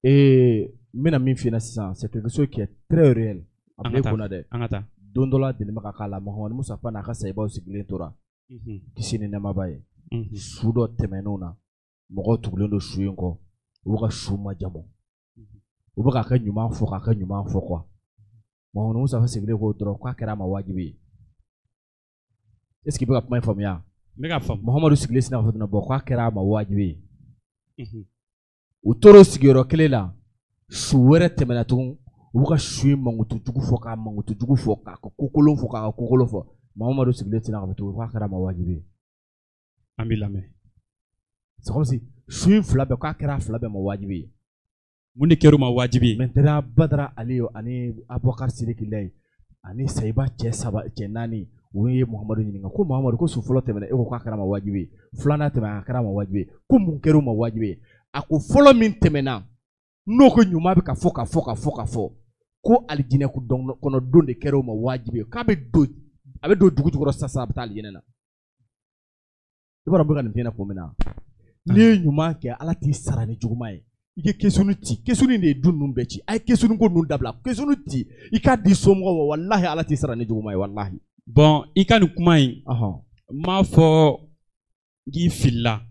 N bɛna min f'i ɲɛna sisan, c'est quelque chose qui est très réel. A bɛ kunna dɛ. An ka taa. Don dɔ la deli ma ka k'a la, Mahamadu Mustafa n'a ka sahibaw sigilen tora. Kisi ni nɛɛma b'a ye. Su dɔ tɛmɛnenw na, mɔgɔw tugulen don su in kɔ, u bɛ ka su majamu. U bɛ k'a ka ɲuman fɔ, k'a ka ɲuman fɔ quoi. Mahamadu Mustafa sigilen ko dɔrɔn k'a kɛra a ma wajibi ye. Est ce que i bɛ ka kuma in faamuya? N bɛ ka faamu. Mahamadu sigilen sinna k'a fɔ dɔrɔn bon k'a kɛra a ma wajibi ye. U tor'o sigiyɔrɔ kelen la, su wɛrɛ tɛmɛna tugun, u bɛ ka su in mankutu jugu fɔ, k'a mankutu jugu fɔ, k'a ka kokolon fɔ, k'a ka kokolon fɔ. Mahamadu sigilen sinna k'a fɔ tugun k'a kɛra a ma wajibi ye. An b'i lamɛn. C'est comme si su in fila bɛɛ k'a kɛra a fila bɛɛ ma wajibi ye. Mun de kɛra u ma wajibi ye? Maintenant Badara Aliyu ani Abubakar Sidiki Layi ani Sayiba cɛ 3 cɛ 4, u ye Muhamadu ɲininka ko Muhamadu, ko su fɔlɔ tɛmɛna e ko k'a kɛra ma wajibi ye, filanan tɛmɛna a kɛra ma wajibi ye, ko mun kɛra u ma wajibi ye? A ko fɔlɔ min tɛmɛna n'o ko ɲuman bɛ ka fɔ ka fɔ ka fɔ ka fɔ ko alijinɛ kɔnɔ don de kɛra u ma wajibi ye, k'a bɛ don, a bɛ don dugu jukɔrɔ sisan a bɛ taa alijinɛ na. I b'a dɔn n bɛ ka nin f'i ɲɛna kun min na, n'i ye ɲuman kɛ Ala t'i sara ni juguman ye. I ye kesuni ci, kesuni de ye du ninnu bɛɛ ci. A ye kesuni ko ninnu dabila, kesuni ci i k'a di somɔgɔw ma, walahi Ala t'i sara ni juguman ye, walahi. Bon, i ka nin kuma in, n m'a fɔ k'i filila.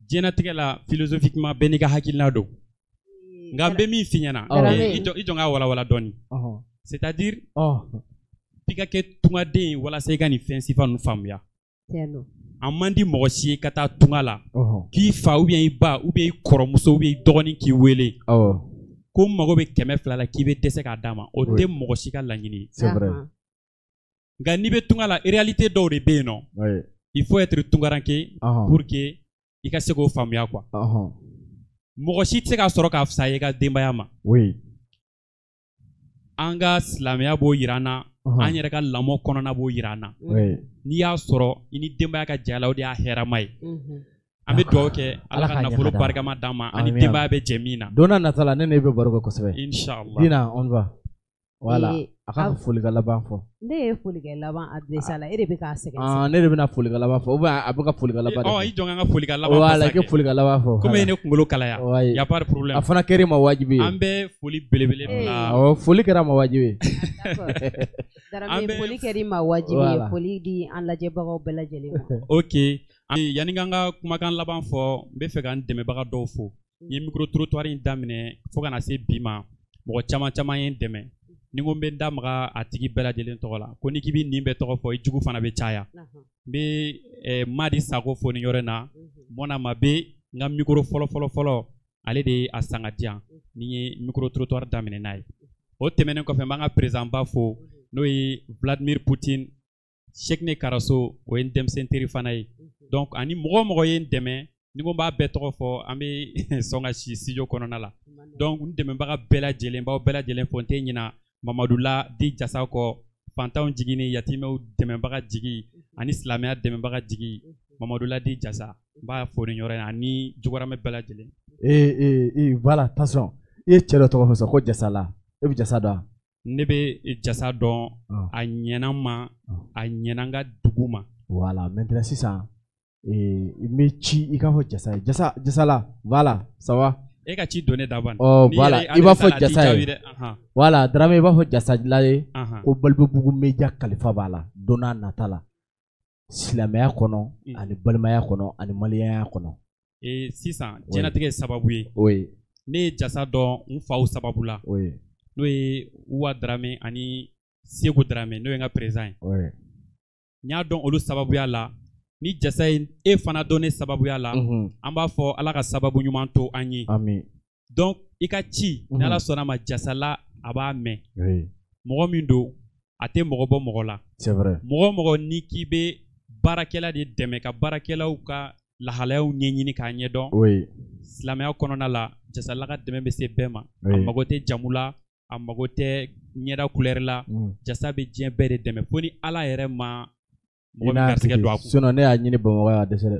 Diɲɛlatigɛ la philosophiquement bɛɛ n'i ka hakilina don. Nka n bɛ min f'i ɲɛna, i jɔ n k'a walawala dɔɔni. C'est à dire, f'i ka kɛ tungaden ye walasa i ka nin fɛn sifa ninnu faamuya. A man di mɔgɔ si ye ka taa tunga la k'i fa ou bien i ba ou bien i kɔrɔmuso ou bien i dɔgɔnin k'i wele ko n mago bɛ 200 la k'i bɛ dɛsɛ k'a d'a ma, o tɛ mɔgɔ si ka laɲini ye. Nka n'i bɛ tunga la, réalité dɔw de bɛ yen nɔ, il faut être tungaranke pour que i ka se k'o faamuya quoi. Mɔgɔ si tɛ se k'a sɔrɔ k'a fisaya i ka denbaya ma. An ka silamɛya b'o yira an na, an yɛrɛ ka lamɔ kɔnɔna b'o yira an na. N'i y'a sɔrɔ i ni denbaya ka jɛ a la, o de y'a hɛrɛma ye. An bɛ dugawu kɛ Ala ka nafolo barikama d'an ma, ani denbaya bɛ jɛ min na. Don n'a nata la ne n'e bɛ baro kɛ kosɛbɛ. Inchallah. Dina, on va. Voilà. A ka folikɛ laban fɔ. Ne ye folikɛ laban adressé a la, e de bɛ k'a sɛgɛn. Ne de bɛna folikɛ laban fɔ ou bien a bɛ ka folikɛ laban. I jɔ n ka folikɛ laban fɔ. Voilà, i ka folikɛ laban fɔ. Komi e ye ne kunkolo kalaya. Y a pas de problème. A fana kɛra i ma wajibi ye. An bɛ foli belebele bila. Awɔ, foli kɛra a ma wajibi ye. Darame, foli kɛra i ma wajibi ye, foli di an lajɛbagaw bɛɛ lajɛlen ma. Ok, yanni k'an ka kumakan laban fɔ, n bɛ fɛ ka n dɛmɛbaga dɔw fo. N ye micro trottoir in daminɛ fo ka na se bi ma, mɔgɔ caman caman ye n dɛmɛ. Ni ko n bɛ n da maga a tigi bɛɛ lajɛlen tɔgɔ la, ko n'i k'i bɛ nin bɛɛ tɔgɔ fɔ, i jugu fana bɛ caya. N bɛ Madi Sako fo nin yɔrɔ in na, Mɔna Mabe, n ka micro fɔlɔ fɔlɔ fɔlɔ, ale de ye a san ka di yan ni n ye micro trottoir daminɛ n'a ye. O tɛmɛnen kɔfɛ, n b'an ka président ba fo, n'o ye Vladimir Poutine, Cheikhne Karaso, o ye n denmisɛn teri fana ye. Donc ani mɔgɔ o mɔgɔ ye n dɛmɛ, ni ko n b'a bɛɛ tɔgɔ fɔ, an bɛ sɔn ka si studio kɔnɔna la. Donc n dɛmɛbaga bɛɛ lajɛlen, n b'aw bɛɛ lajɛlen fo, n tɛ ɲina Mamadu la di jasa kɔ, fantanw jigi ni yatimɛw dɛmɛbaga jigi ani silamɛya dɛmɛbaga jigi, Mamadu la di jasa, n b'a fo nin yɔrɔ in na ani juguramɛ bɛɛ lajɛlen. Voilà, attention, i ye cɛ dɔ tɔgɔ fɔ sisan ko Jasala, e bɛ jasa dɔn wa? Ne bɛ jasa dɔn, a ɲɛna n ma, a ɲɛna n ka dugu ma. Voilà, maintenant sisan n bɛ ci i k'a fɔ jasa ye, jasa Jasala, voilà, ça va? E ka ci don ne da ban. Voilà, i b'a fɔ jasa ye. Voilà, Darame, i b'a fɔ Jasala ye ko Balibugu Media kalifa b'a la don n'a nata la, silamɛya kɔnɔ ani balimaya kɔnɔ ani maliyanya kɔnɔ. Sisan diɲɛlatigɛ ye sababu ye. Ne ye jasa dɔn n faw sababu la. N'o ye Uwa Darame ani Segu Darame, n'o ye n ka président ye. N y'a dɔn olu sababuya la. Ni jasa ye e fana dɔn ne sababuya la, an b'a fɔ Ala ka sababu ɲuman to an ye. Donc i ka ci, ni Ala sɔnna ma, Jasala a b'a mɛn. Mɔgɔ min don, A tɛ mɔgɔ bɔ mɔgɔ la. C'est vrai. Mɔgɔ o mɔgɔ n'i k'i bɛ baarakɛla de dɛmɛ ka baarakɛlaw ka lahalayaw ɲɛɲini k'a ɲɛdɔn, silamɛya kɔnɔna la, Jasala ka dɛmɛ bɛ se bɛɛ ma. A mago tɛ jamu la, a mago tɛ ɲɛda couleur la. Jasa bɛ diɲɛ bɛɛ de dɛmɛ fo ni Ala yɛrɛ ma mɔgɔ min garisɛgɛ don a kun. Sinon ne y'a ɲini Bamakɔ yan a dɛsɛ dɛ.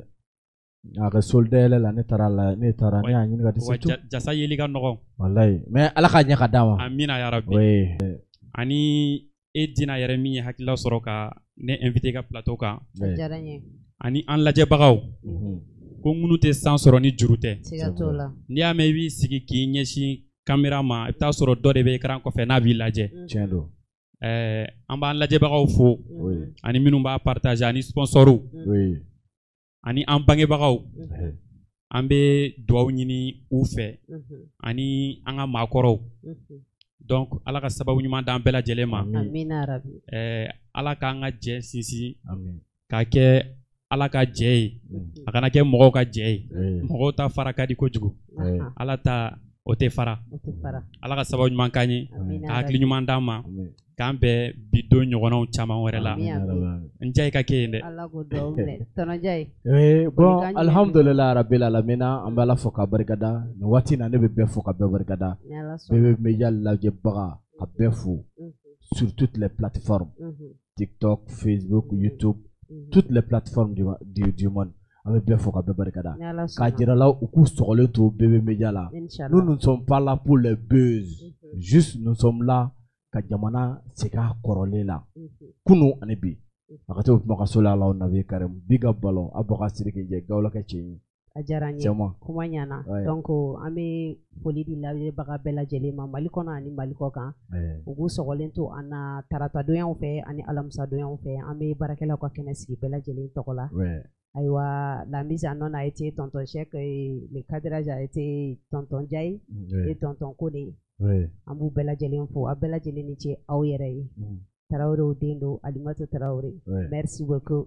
A ka solidayɛlɛ la, ne taara la, ne taara, ne y'a ɲini ka dɛsɛ tout. Jasa yeli ka nɔgɔn. Walayi, mais Ala k'a ɲɛ ka d'a ma. Amina ya Rabbi. Ani e Dina yɛrɛ min ye hakilila sɔrɔ ka ne invité ka plateau kan. A diyara n ye. Ani an lajɛbagaw. Ko minnu tɛ san sɔrɔ ni juru tɛ. Siga t'o la. N'i y'a mɛn i b'i sigi k'i ɲɛsin caméra ma, i bɛ taa sɔrɔ dɔ de bɛ écran kɔfɛ n'a b'i lajɛ. Tiɲɛ don. An b'an lajɛbagaw fo. Ani minnu b'a partager, ani sponsors. Ani an bangebagaw. An bɛ dugawu ɲini u fɛ. Ani an ka maakɔrɔw. Donc Ala ka sababu ɲuman d'an bɛɛ lajɛlen ma. Amina rabi. Ala k'an ka jɛ sinsin. K'a kɛ Ala ka jɛ ye. A kana kɛ mɔgɔw ka jɛ ye. Mɔgɔw ta fara ka di kojugu. Ala ta o tɛ fara. Ala ka sababu ɲuman k'an ye. Ka hakili ɲuman d'an ma. K'an bɛn bi don ɲɔgɔnnaw caman wɛrɛ la. N diya i ka kɛ yen dɛ. Ala k'o dugawu minɛ. Tonton Njayi. Bon, alhamdulillah rabbil alamina, an bɛ Ala fo k'a barikada. Nin waati in na ne bɛ bɛɛ fo ka bɛɛ barikada. Bɛɛ bɛ media lajɛbaga ka bɛɛ fo. Sur toutes les plateformes. TikTok, Facebook, YouTube, toutes les plateformes du monde. An bɛ bɛɛ fo ka bɛɛ barikada. K'a jira la u k'u sɔgɔlen to BB Media la. Nous ne sommes pas là pour les buzz. Juste nous sommes là ka jamana segin a kɔrɔlen la. Kunun ani bi. A ka to kuma ka so la Alahu nabi karim. Bi ka ballon Abubakar Sidiki jɛ Gawulakɛ cɛ ye. A diyara n ye. Kuma ɲɛna. Donc an bɛ foli di lajɛbaga bɛɛ lajɛlen ma Mali kɔnɔ ani Mali kɔ kan. U k'u sɔgɔlen to an na taratabonyaw fɛ ani alamisadonyaw fɛ. An bɛ baarakɛlaw ka kɛnɛ sigi bɛɛ lajɛlen tɔgɔ la. Ayiwa, la mise en onde a été tonton Cheikh, le cadrage a été tonton Ndiaye et tonton Kone. An b'u bɛɛ lajɛlen fo, aw bɛɛ lajɛlen ni ce aw yɛrɛ ye. Tarawelew den don, Alimatu Tarawele. Merci beaucoup.